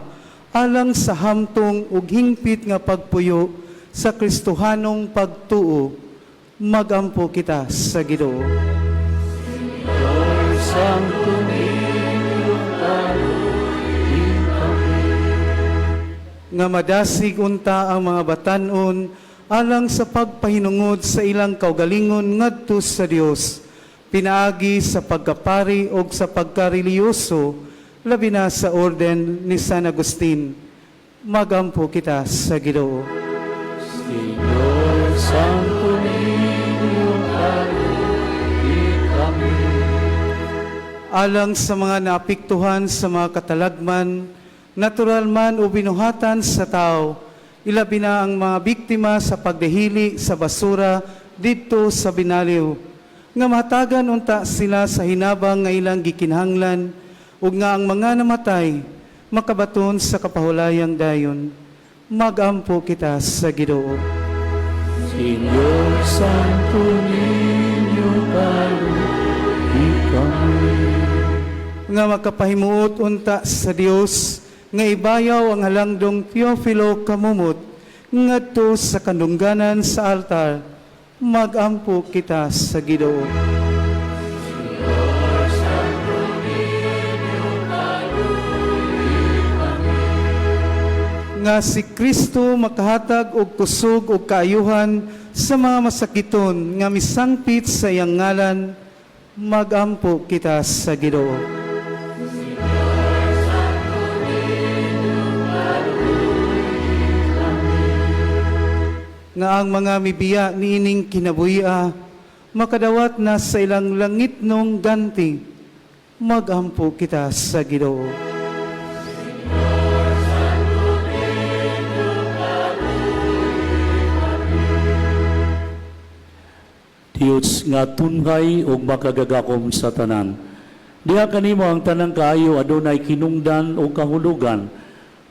alang sa hamtong ug hingpit nga pagpuyo sa Kristohanong pagtuo. Magampo kita sa Ginoo. Nga madasig unta ang mga batanon alang sa pagpahinungod sa ilang kaugalingon ngadto sa Dios pinaagi sa pagkapari o sa pagkareliyoso, labi na sa orden ni San Agustin. Magampo kita sa Ginoo. Señor Santo Niño, kaluoy kami. Alang sa mga naapektuhan sa mga katalagman, natural man o binuhatan sa tao, ilabi na ang mga biktima sa pagdahili sa basura didto sa Binaliw, nga mahatagan unta sila sa hinabang nga ilang gikinahanglan ug nga ang mga namatay makabaton sa kapahulayang dayon. Magampo kita sa Ginoo. Señor Santo Niño, kaluoy kami. Nga makapahimuot unta sa Dios nga ibayaw ang halangdong Teofilo Camomot ngadto sa kanungganan sa altar. Magampo kita sa Ginoo. Nga si Kristo makahatag og kusog ug kaayuhan sa mga masakiton nga misangpit sa iyang ngalan. Magampo kita sa Ginoo. Nga ang mga mibiya niining kinabuhia makadawat na sa ilang langitnong ganti. Magampo kita sa Ginoo. Diyos nga tunhay ug makagagakom sa tanan. Diha kanimo ang tanang kaayo adunay kinungdan o kahulugan.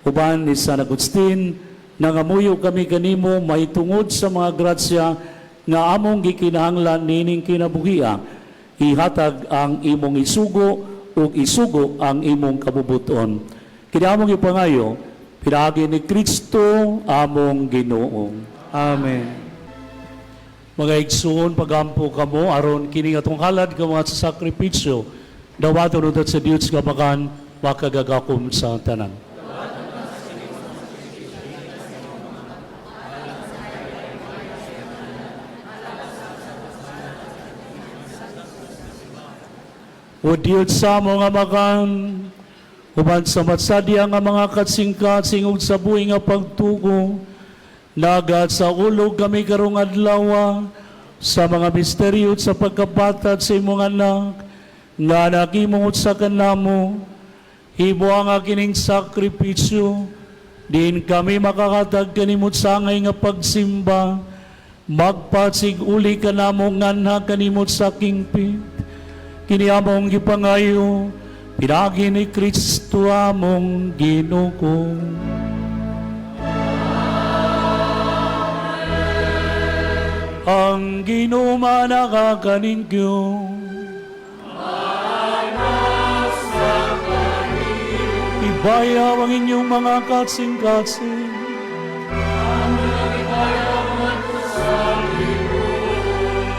Uban ni San Agustin, nangamuyo kami kanimo mahitungod sa mga grasya nga among gikinahanglan niining kinabuhia. Ihatag ang imong isugo ug isugo ang imong kabubuton. Kini among ipangayo, pinaagi ni Kristo among Ginoo. Amen. Mga igsoon, pagampo kamo aron kini atong halad nga mga sa sakripisyo dawaton unta sa Dios nga Amahan makagagakom sa tanan. O Diyos sa among Amahan, uban sa masadya nga mga katsing-katsing ug sa buhi nga pagtuo, nagat sa ulog kami karong adlaw sa mga misteryo sa pagkabatad sa imong anak, nga nakimong sa kanamo, himo ang kining sakripisyo, diin kami makakatag kanimo sa angay nga pagsimba, magpatsig-uli kanamo nganha kanimo sa kingpit. Kini among gipangayo, pinaagi ni Kristo among Ginoo. Ang Ginoo manakakaninyo. Ibayaw ang inyong mga katsing-katsing.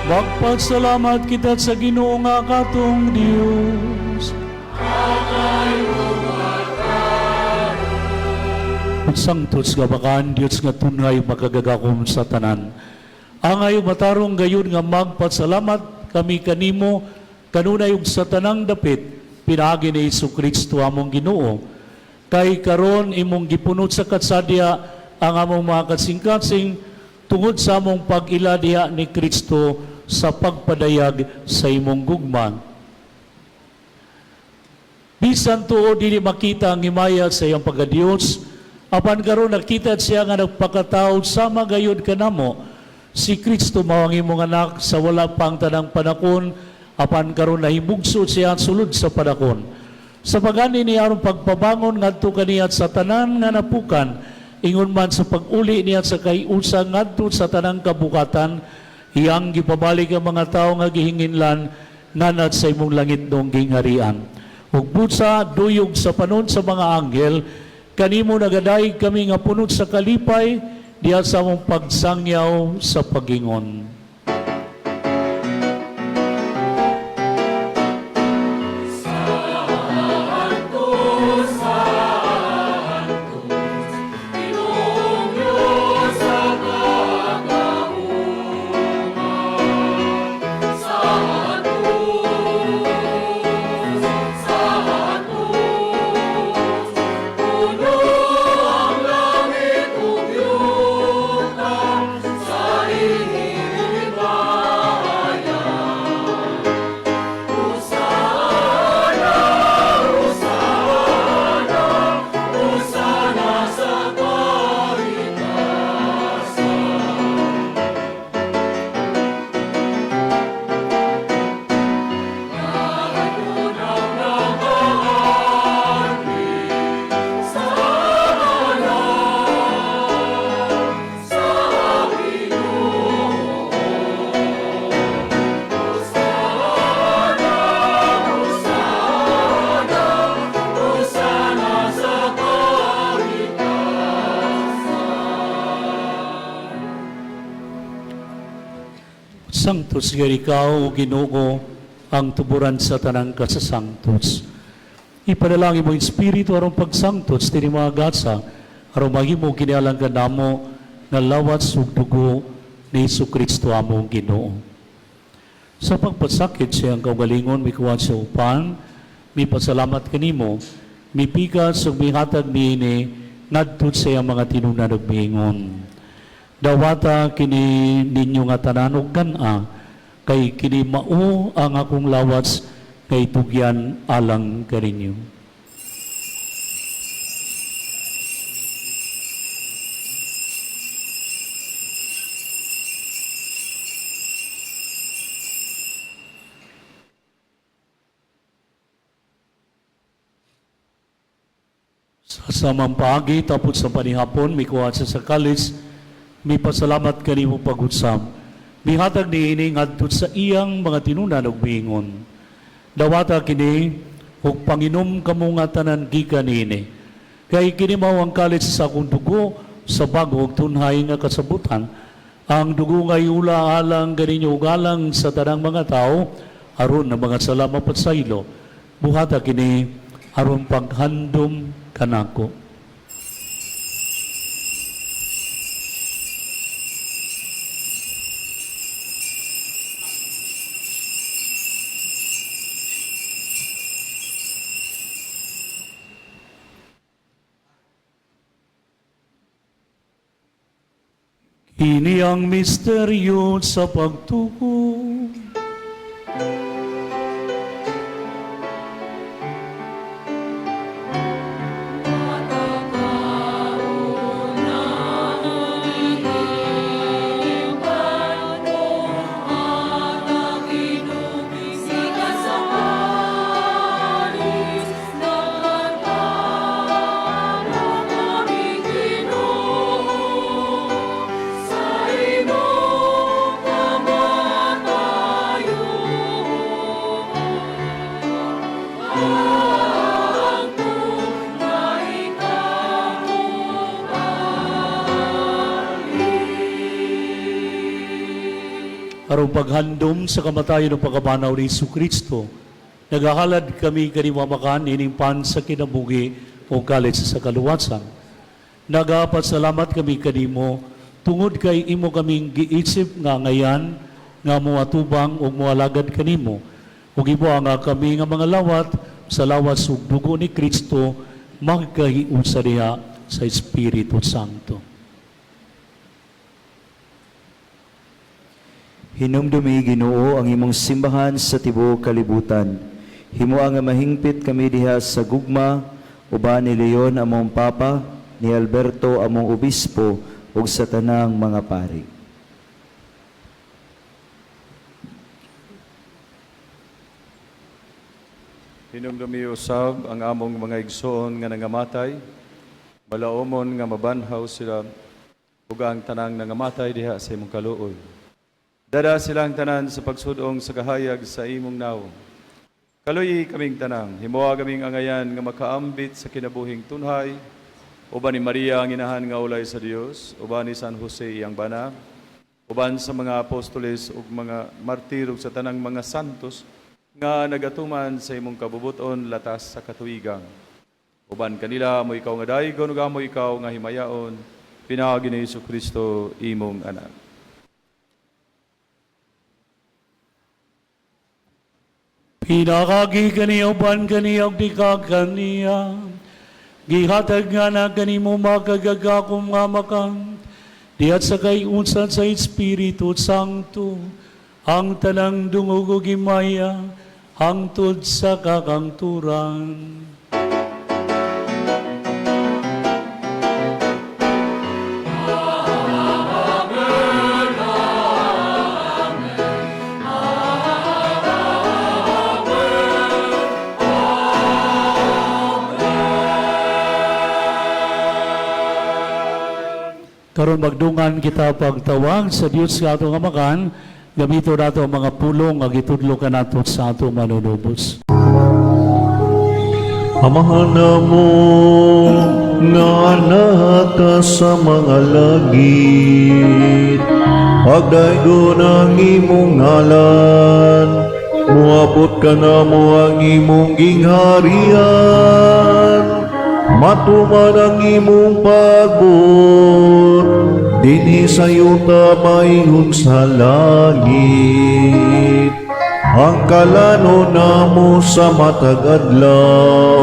Magpasalamat kita sa Ginoo nga katong Dios. Sangtos nga bakan Dios nga tunay makagagakom sa tanan. Angay matarong gayon nga magpasalamat kami kanimo kanunay ug sa tanang dapit pinaagi ni Hesus Kristo among Ginoo. Kay karon imong gipunot sa katsadya ang among mga katsing-katsing tungod sa among pag-ila diha ni Kristo sa pagpadayag sa imong gugma. Bisan tuod dili makita ang himaya sa iyang pagka-Dios, apan karon nakita siya nga nagpakatao sama gayud kanamo. Si Kristo mao ang imong anak sa wala pang tanang panakon, apan karon nahimugso siya sulod sa panakon. Sa pagani niya aron pagpabangon ngadto kaniya sa tanan nga napukan, ingon man sa pag-uli niya sa kaiusa ngadto sa tanang kabukatan, iyang gipabalik ang mga tawo nga gihinginlan nganad sa imong langitnong gingharian. Ug busa duyog sa panon sa mga anghel, kanimo nagadayeg kami nga punot sa kalipay diha sa among pagsangyaw sa pagingon. Sanctus nga ikaw, O Ginoo, ang tuburan sa tanang kasasangtos. Ipanalangin mo Espiritu aron pagsangtos dinhi mga gasa aron mahimo kini alang kanamo nga lawas ug dugo ni Hesus Kristo among Ginoo. Sa pagpasakit sa iyang kaugalingon, mikuha siya upan, mipasalamat kanimo, mipikas ug mihatag niini ngadto sa iyang mga tinunan ug miingon: "Dawata kini ninyo nga tanan ug kan-a, kay kini mao ang akong lawas nga itugyan alang kaninyo." Sa samang paagi, tapos sa panihapon, mikuha siya sa kalis, mipasalamat kanimo pag-usab. Mihatag niini ngadto sa iyang mga tinunan ug miingon: "Dawata kini ug panginom kamo nga tanan gikan niini. Kay kini mao ang kalis sa akong dugo sa bago ug tunhay nga kasabutan. Ang dugo nga iula alang kaninyo ug alang sa tanang mga tawo aron ang mga sala mapasaylo. Buhata kini aron paghandom kanako." Kini ang misteryo sa pagtuo. Aron paghandom sa kamatayon ug pagkabanhaw ni Hesus Kristo, nagahalad kami kanimo, Amahan, ining pan sa kinabuhi ug kalis sa kaluwasan. Nagapasalamat kami kanimo tungod kay imo kaming giisip nga angayan nga moatubang ug moalagad kanimo. Ug imo nga kami nga mga lawat sa lawas ug dugo ni Kristo magkahiusa diha sa Espiritu Santo. Hinumdumi, Ginoo, ang imong simbahan sa tibuok kalibutan. Himoa nga mahingpit kami diha sa gugma uban ni Leon among Papa, ni Alberto among Obispo ug sa tanang mga pari. Hinumdumi usab ang among mga igsoon nga nangamatay, balaomon nga mabanhaw sila ug ang tanang nangamatay diha sa imong kaluoy. Dada silang tanan sa pagsudong sa kahayag sa imong nawong. Kaluyi kaming tanang, himoa kaming angayan nga makaambit sa kinabuhing tunhay, uban ni Maria ang inahan nga ulay sa Dios, uban ni San Jose iyang bana, uban sa mga apostoles ug mga martir ug sa tanang mga santos nga nagatuman sa imong kabubuton latas sa katuigang. Uban kanila amo ikaw nga daygon ug amo ikaw nga himayaon pinaagi ni Hesus Kristo imong anak. Pinaagi kaniya, uban kaniya, ug dika kaniya, gihatag nga na kanimo makagagahom nga Amahan, diha sa kahiusa sa Espiritu Santo, ang tanang dungog ug himaya, hangtod sa kakangturan. Karon magdungan kita pagtawag sa Dios nga atong Amahan, gamito nato ang mga pulong nga gitudlo kanato sa ato Manunubos. Amahan namo nga naa ka sa mga langit, pagdaygon ang imong ngalan, muabot kanamo ang imong gingharian, matuman ang imong pagbuot dinhi sa yuta maingon sa langit. Ang kalanon namo sa matag adlaw,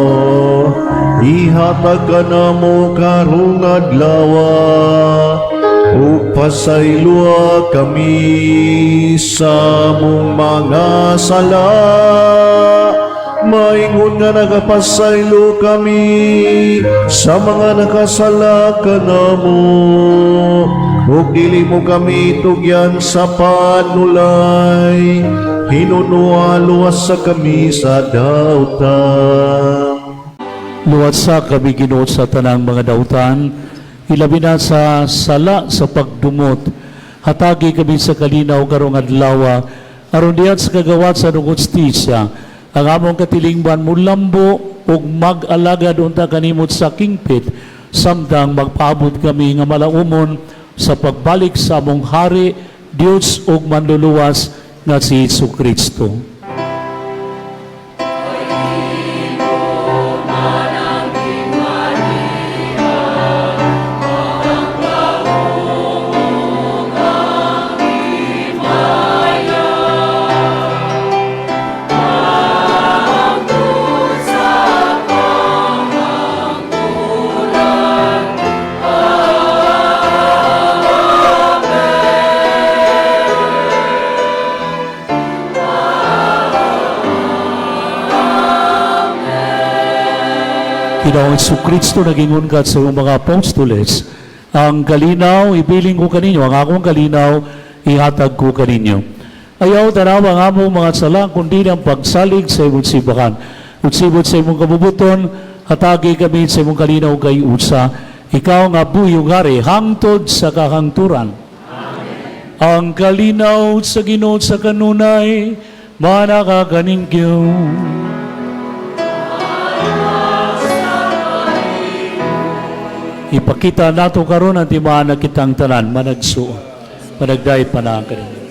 ihatag kanamo karong adlawa, ug pasayloa kami sa among mga sala, maingon nga nagapasaylo kami sa mga nakasala kanamo, ug dili mo kami tugyan sa panulay, hinunoa luwasa kami sa dautan. Luwasa kami, Ginoo, sa tanang mga dautan, ilabi na sa sala sa pagdumot. Hatagi kami sa kalinaw karong adlaw, aron diyan sa kagawad sa hustisya, ang among katilingban mulambo ug mag-alagad unta kanimo sa kingpit, samtang magpaabot kami nga malaumon sa pagbalik sa among hari, Dios ug manluluwas nga si Hesus Kristo. Ginoong Kristo, nagingon ka sa iyong mga apostoles, "Ang kalinaw, ibilin ko kaninyo, ang akong kalinaw, ihatag ko kaninyo. Ayaw tanawa ang among mga sala, kundi ang pagsalig sa imong simbahan. Ug sibot sa imong kabubuton, hatagi kami sa imong kalinaw kay usa. Ikaw nga buhi ug hari, hangtod sa kahangturan." Ang kalinaw sa Ginoo sa kanunay, manakakaninyo. Ipakita nato karon ang timaan na kitang tanan, managsuon. Managday pa na ang kanina.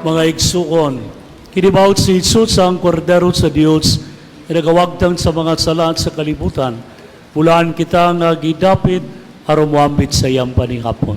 Mga igsuon, kinibawat si Jesus ang kordero sa Dios na nagawagtang sa mga sala sa kalibutan. Bulaan kita nga gidapit aron moambit sa iyang panihapon.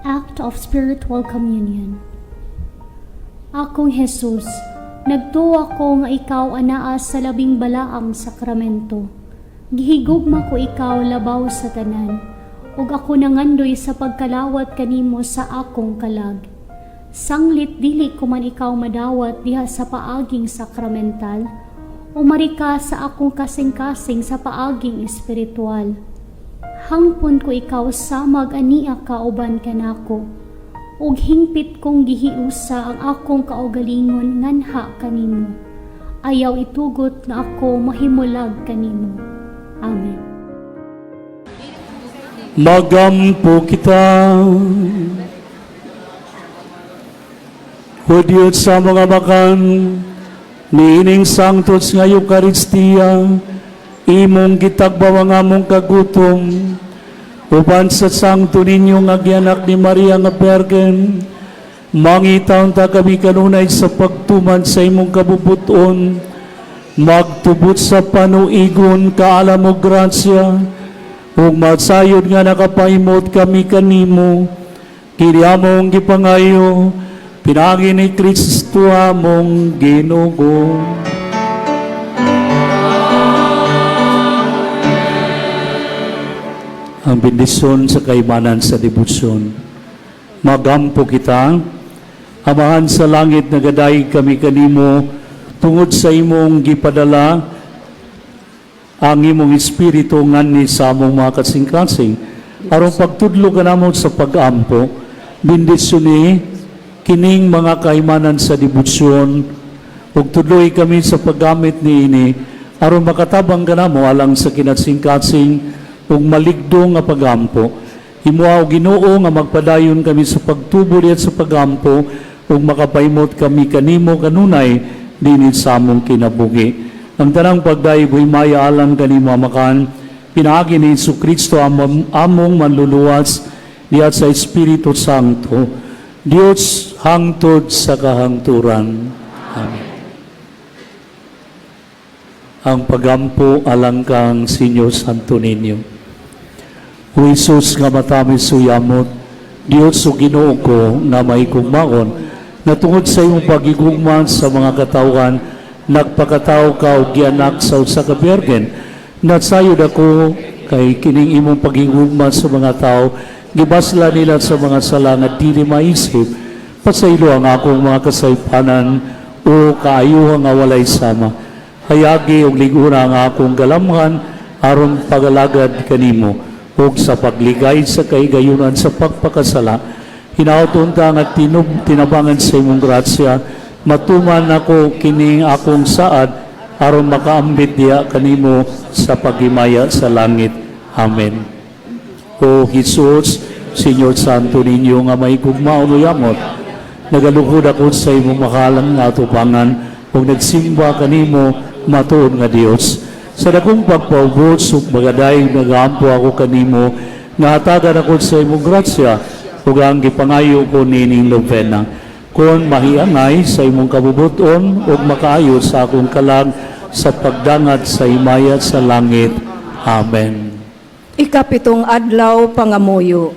Act of Spiritual Communion. Akong Jesus, Nagtuo ako nga ikaw anaa sa labing balaang sakramento. Gihigugma ko ikaw labaw sa tanan, ug ako nangandoy sa pagkalawat kanimo sa akong kalag. Sanglit dili ko man ikaw madawat diha sa paaging sakramental, umari ka sa akong kasing-kasing sa paaging espiritual. Hangpon ko ikaw samag ania ka uban kanako, ug hingpit kong gihiusa ang akong kaugalingon nganha kanimo. Ayaw itugot nga ako mahimulag kanimo. Amen. Magampo kita. O Diyos sa mga makan, niining sangtos nga Eukaristiya, imong gitagbaw ang among kagutom, uban sa sangto ninyo nga gianak ni Maria nga Bergen, mangitaon ta kami kanunay sa pagtuman sa imong kabubuton, magtubot sa panuigon kaalam o grasya, ug masayod nga nakapahimot kami kanimo, kini among gipangayo, pinaagi ni Kristo among Ginoo. Ang bendisyon sa kaimanan sa debosyon. Magampo kita, Amahan sa langit, nagadayeg kami kanimo tungod sa imong gipadala ang imong espiritu nganhi sa among mga kasing-kasing. Aron pagtudlo kanamo sa pag-ampo, bendisyoni kining mga kaimanan sa debosyon ug tudloy kami sa paggamit niini aron makatabang kanamo alang sa kinasing-kasing ug maligdo nga pagampo. Himoa o Ginoo nga magpadayon kami sa pagtubo diha sa pagampo ug makapahimot kami kanimo kanunay dinhi sa among kinabuhi. Ang tanang pagdayeg himaya alang kanimo Amahan, pinaagi ni Hesus Kristo among manluluwas diha sa Espiritu Santo. Dios hangtod sa kahangturan. Amen. Ang pagampo alang kang Senyor Santo Niño. O Hesus nga matamis uyamot, Dios o Ginoo ko nga mahigugmaon, na tungod sa imong pagigugma sa mga katawhan, nagpakatao ka og gianak sa usa ka birhen. Nasayod ako kay kining imong pagigugma sa mga tao, gibasla nila sa mga sala nga dili maisip. Pasaylo ang akong mga kasaypanan o kaayuhan nga walay sama. Hayagi og liguna ang akong galamhan aron pagalagad kanimo ug sa pagligay sa kahigayunan sa pagpakasala. Hinaot unta nga tinabangan sa imong grasya, matuman ako kining akong saad aron makaambit diha kanimo sa paghimaya sa langit. Amen. O Jesus, Señor Santo Niño nga may gugma o yamot, nagaluhod ako sa imong makalang nga atubangan ug nagsimba kanimo matuod nga Dios. Sa dakong pagpaubos ug magadayeg nagaampo ako kanimo, nga hatagan ako sa imong grasya ug ang gipangayo ko nining novena. Kon mahiangay sa imong kabubuton ug makaayo sa akong kalag sa pagdangat sa himaya sa langit. Amen. Ikapitong adlaw pangamuyo.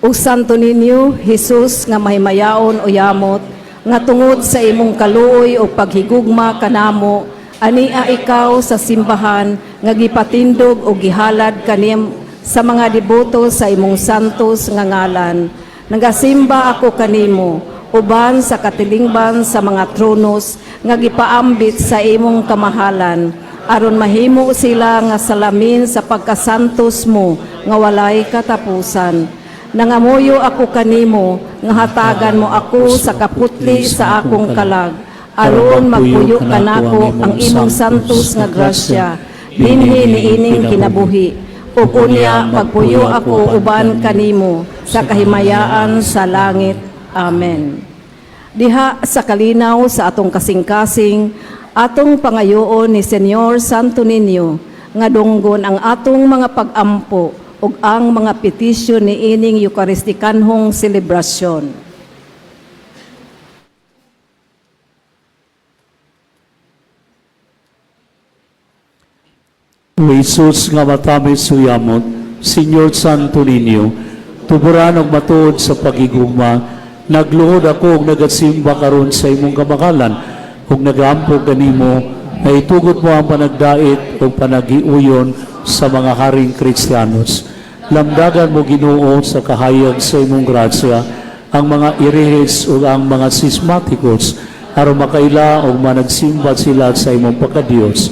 O Santo Niño, Hesus nga mahimayaon o yamot, nga tungod sa imong kaluoy o paghigugma kanamo, ania ikaw sa simbahan nga gipatindog o gihalad kanim sa mga deboto sa imong santos nga ngalan. Nagasimba ako kanimo, uban sa katilingban sa mga tronos nga gipaambit sa imong kamahalan, aron mahimo sila nga salamin sa pagkasantos mo nga walay katapusan. Nangamuyo ako kanimo nga hatagan mo ako sa kaputli sa akong kalag, aron magpuyo kanako ang imong santos nga grasya dinhi niining kinabuhi. Ug unya pagpuyo ako uban kanimo sa kahimayaan sa langit. Amen. Diha sa kalinaw sa atong kasing-kasing, atong pangayoon ni Señor Santo Niño nga dunggon ang atong mga pagampo ug ang mga petisyon niining Eucharistikanhong selebrasyon. O Jesus nga matamis suyamot, Señor Santo Niño, tuburan og matuod sa pagigugma, nagluhod ako og nagasimba karon sa imong kamakalan. ug nagaampo kanimo na itugot mo ang panagdait ug panagiuyon sa mga haring Kristiyanos. Lamdagan mo, Ginoo, sa kahayag sa imong grasya ang mga erehes ug ang mga schismaticos aron makaila ug managsimba sila sa imong pagkadiyos.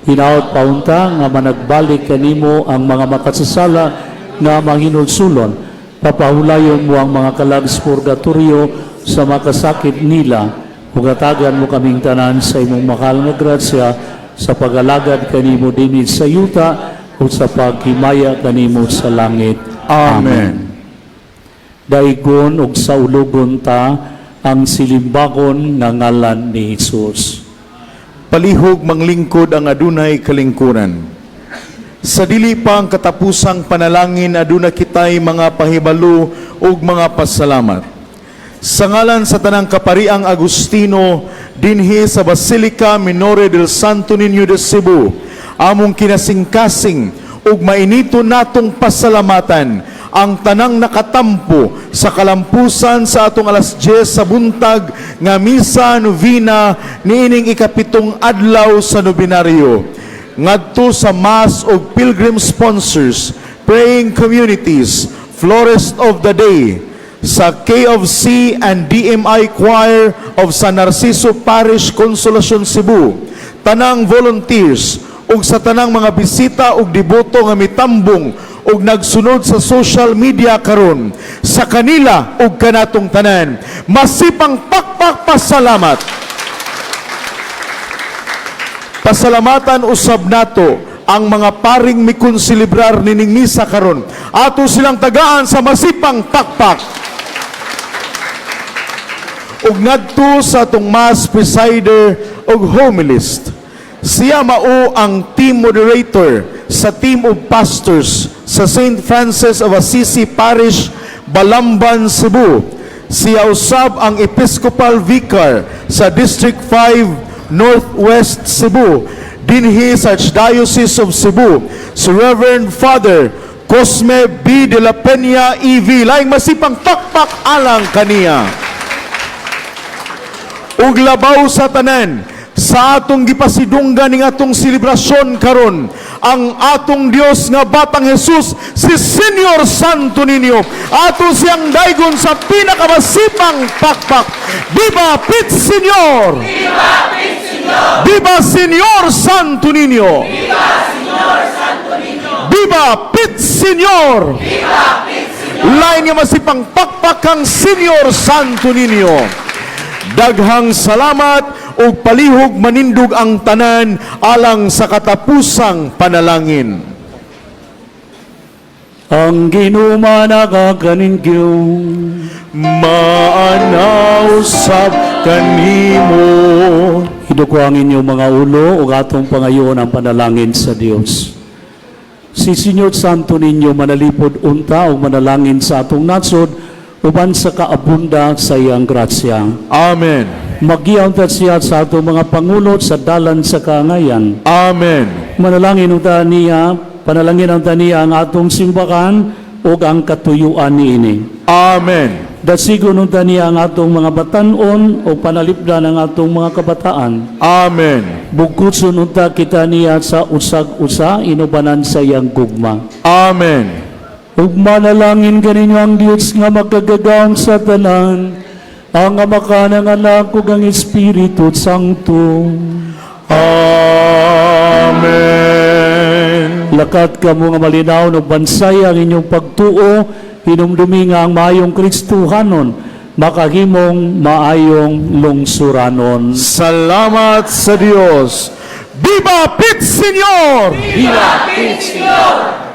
Hinaot paunta nga managbalik kanimo ang mga makasasala nga manghinulsulon. Papahulayon mo ang mga kalag sa purgatorio sa makasakit nila. Ug hatagan mo kaming tanan sa imong mahal nga grasya sa pagalagad kanimo dinhi sa yuta ug sa paghimaya kanimo sa langit. Amen. Daigon ug saulugon ta ang silimbakon nga ngalan ni Hesus. Palihog manglingkod ang adunay kalingkuran. Sa dili pa ang katapusang panalangin, aduna kitay mga pahibalo ug mga pasalamat. Sa ngalan sa tanang kapariang Agustino dinhi sa Basilica Minore del Santo Niño de Cebu, among kinasingkasing ug mainito natong pasalamatan ang tanang nakatampo sa kalampusan sa atong alas 10 sa buntag nga misa novena niining 7 adlaw sa nobenaryo ngadto sa mass og pilgrim sponsors, praying communities, florist of the day, sa K of C and DMI Choir of San Narciso Parish, Consolacion, Cebu, tanang volunteers ug sa tanang mga bisita ug deboto nga mitambong ug nagsunod sa social media karon, sa kanila ug kanatong tanan, masipang pakpak pasalamat. Pasalamatan usab nato ang mga paring mikonselebrar nining misa karon. Ato silang tagaan sa masipang pakpak. Ug ngadto sa atong mass presider ug homilist. Siya mao ang team moderator sa team of pastors sa St. Francis of Assisi Parish, Balamban, Cebu. Siya usab ang Episcopal Vicar sa District 5 Northwest Cebu dinhi sa Archdiocese of Cebu, si Reverend Father Cosme B. de la Peña E.V. Laing masipang pakpak alang kaniya. Ug labaw sa tanan, sa atong gipasidunggan ning atong selebrasyon karon, ang atong Dios nga Batang Jesus, si Senior Santo Niño. Ato siyang daygon sa pinakamasipang pakpak. Viva Pit Señor! Viva Pit Señor! Viva Señor Santo Niño! Viva Señor Santo Niño! Viva Pit Señor! Viva Pit Señor! Lain nga masipang pakpak kang Senior Santo Niño. Daghang salamat ug palihog manindog ang tanan alang sa katapusang panalangin. Ang Ginoo manaka kaninyo. Maana usab kanimo. Iduko ang inyong mga ulo ug atong pangayoon ang panalangin sa Dios. Si Señor Santo Niño manalipod unta ug manalangin sa atong nasod uban sa kaabunda sa iyang grasya. Amen. Magiyaw unta siya sa atong mga pangulo sa dalan sa kaangayan. Amen. Manalangin unta niya, panalangin unta niya ang atong simbakan ug ang katuyuan niini. Amen. Dasigon unta niya ang atong mga batan-on o panalipdan ang atong mga kabataan. Amen. Bugkutson unta kita niya sa usag-usa inubanan sa iyang gugma. Amen. Ug manalangin kaninyo ang Dios nga makagagahom sa tanan, ang Amahan, ang Anak ug ang Espiritu Santo. Amen. Lakat kamo nga malinaw ug bansay ang inyong pagtuo, hinumdumi nga ang maayong Kristohanon makahimong maayong lungsuranon. Salamat sa Dios. Viva Pit Señor! Viva Pit Señor!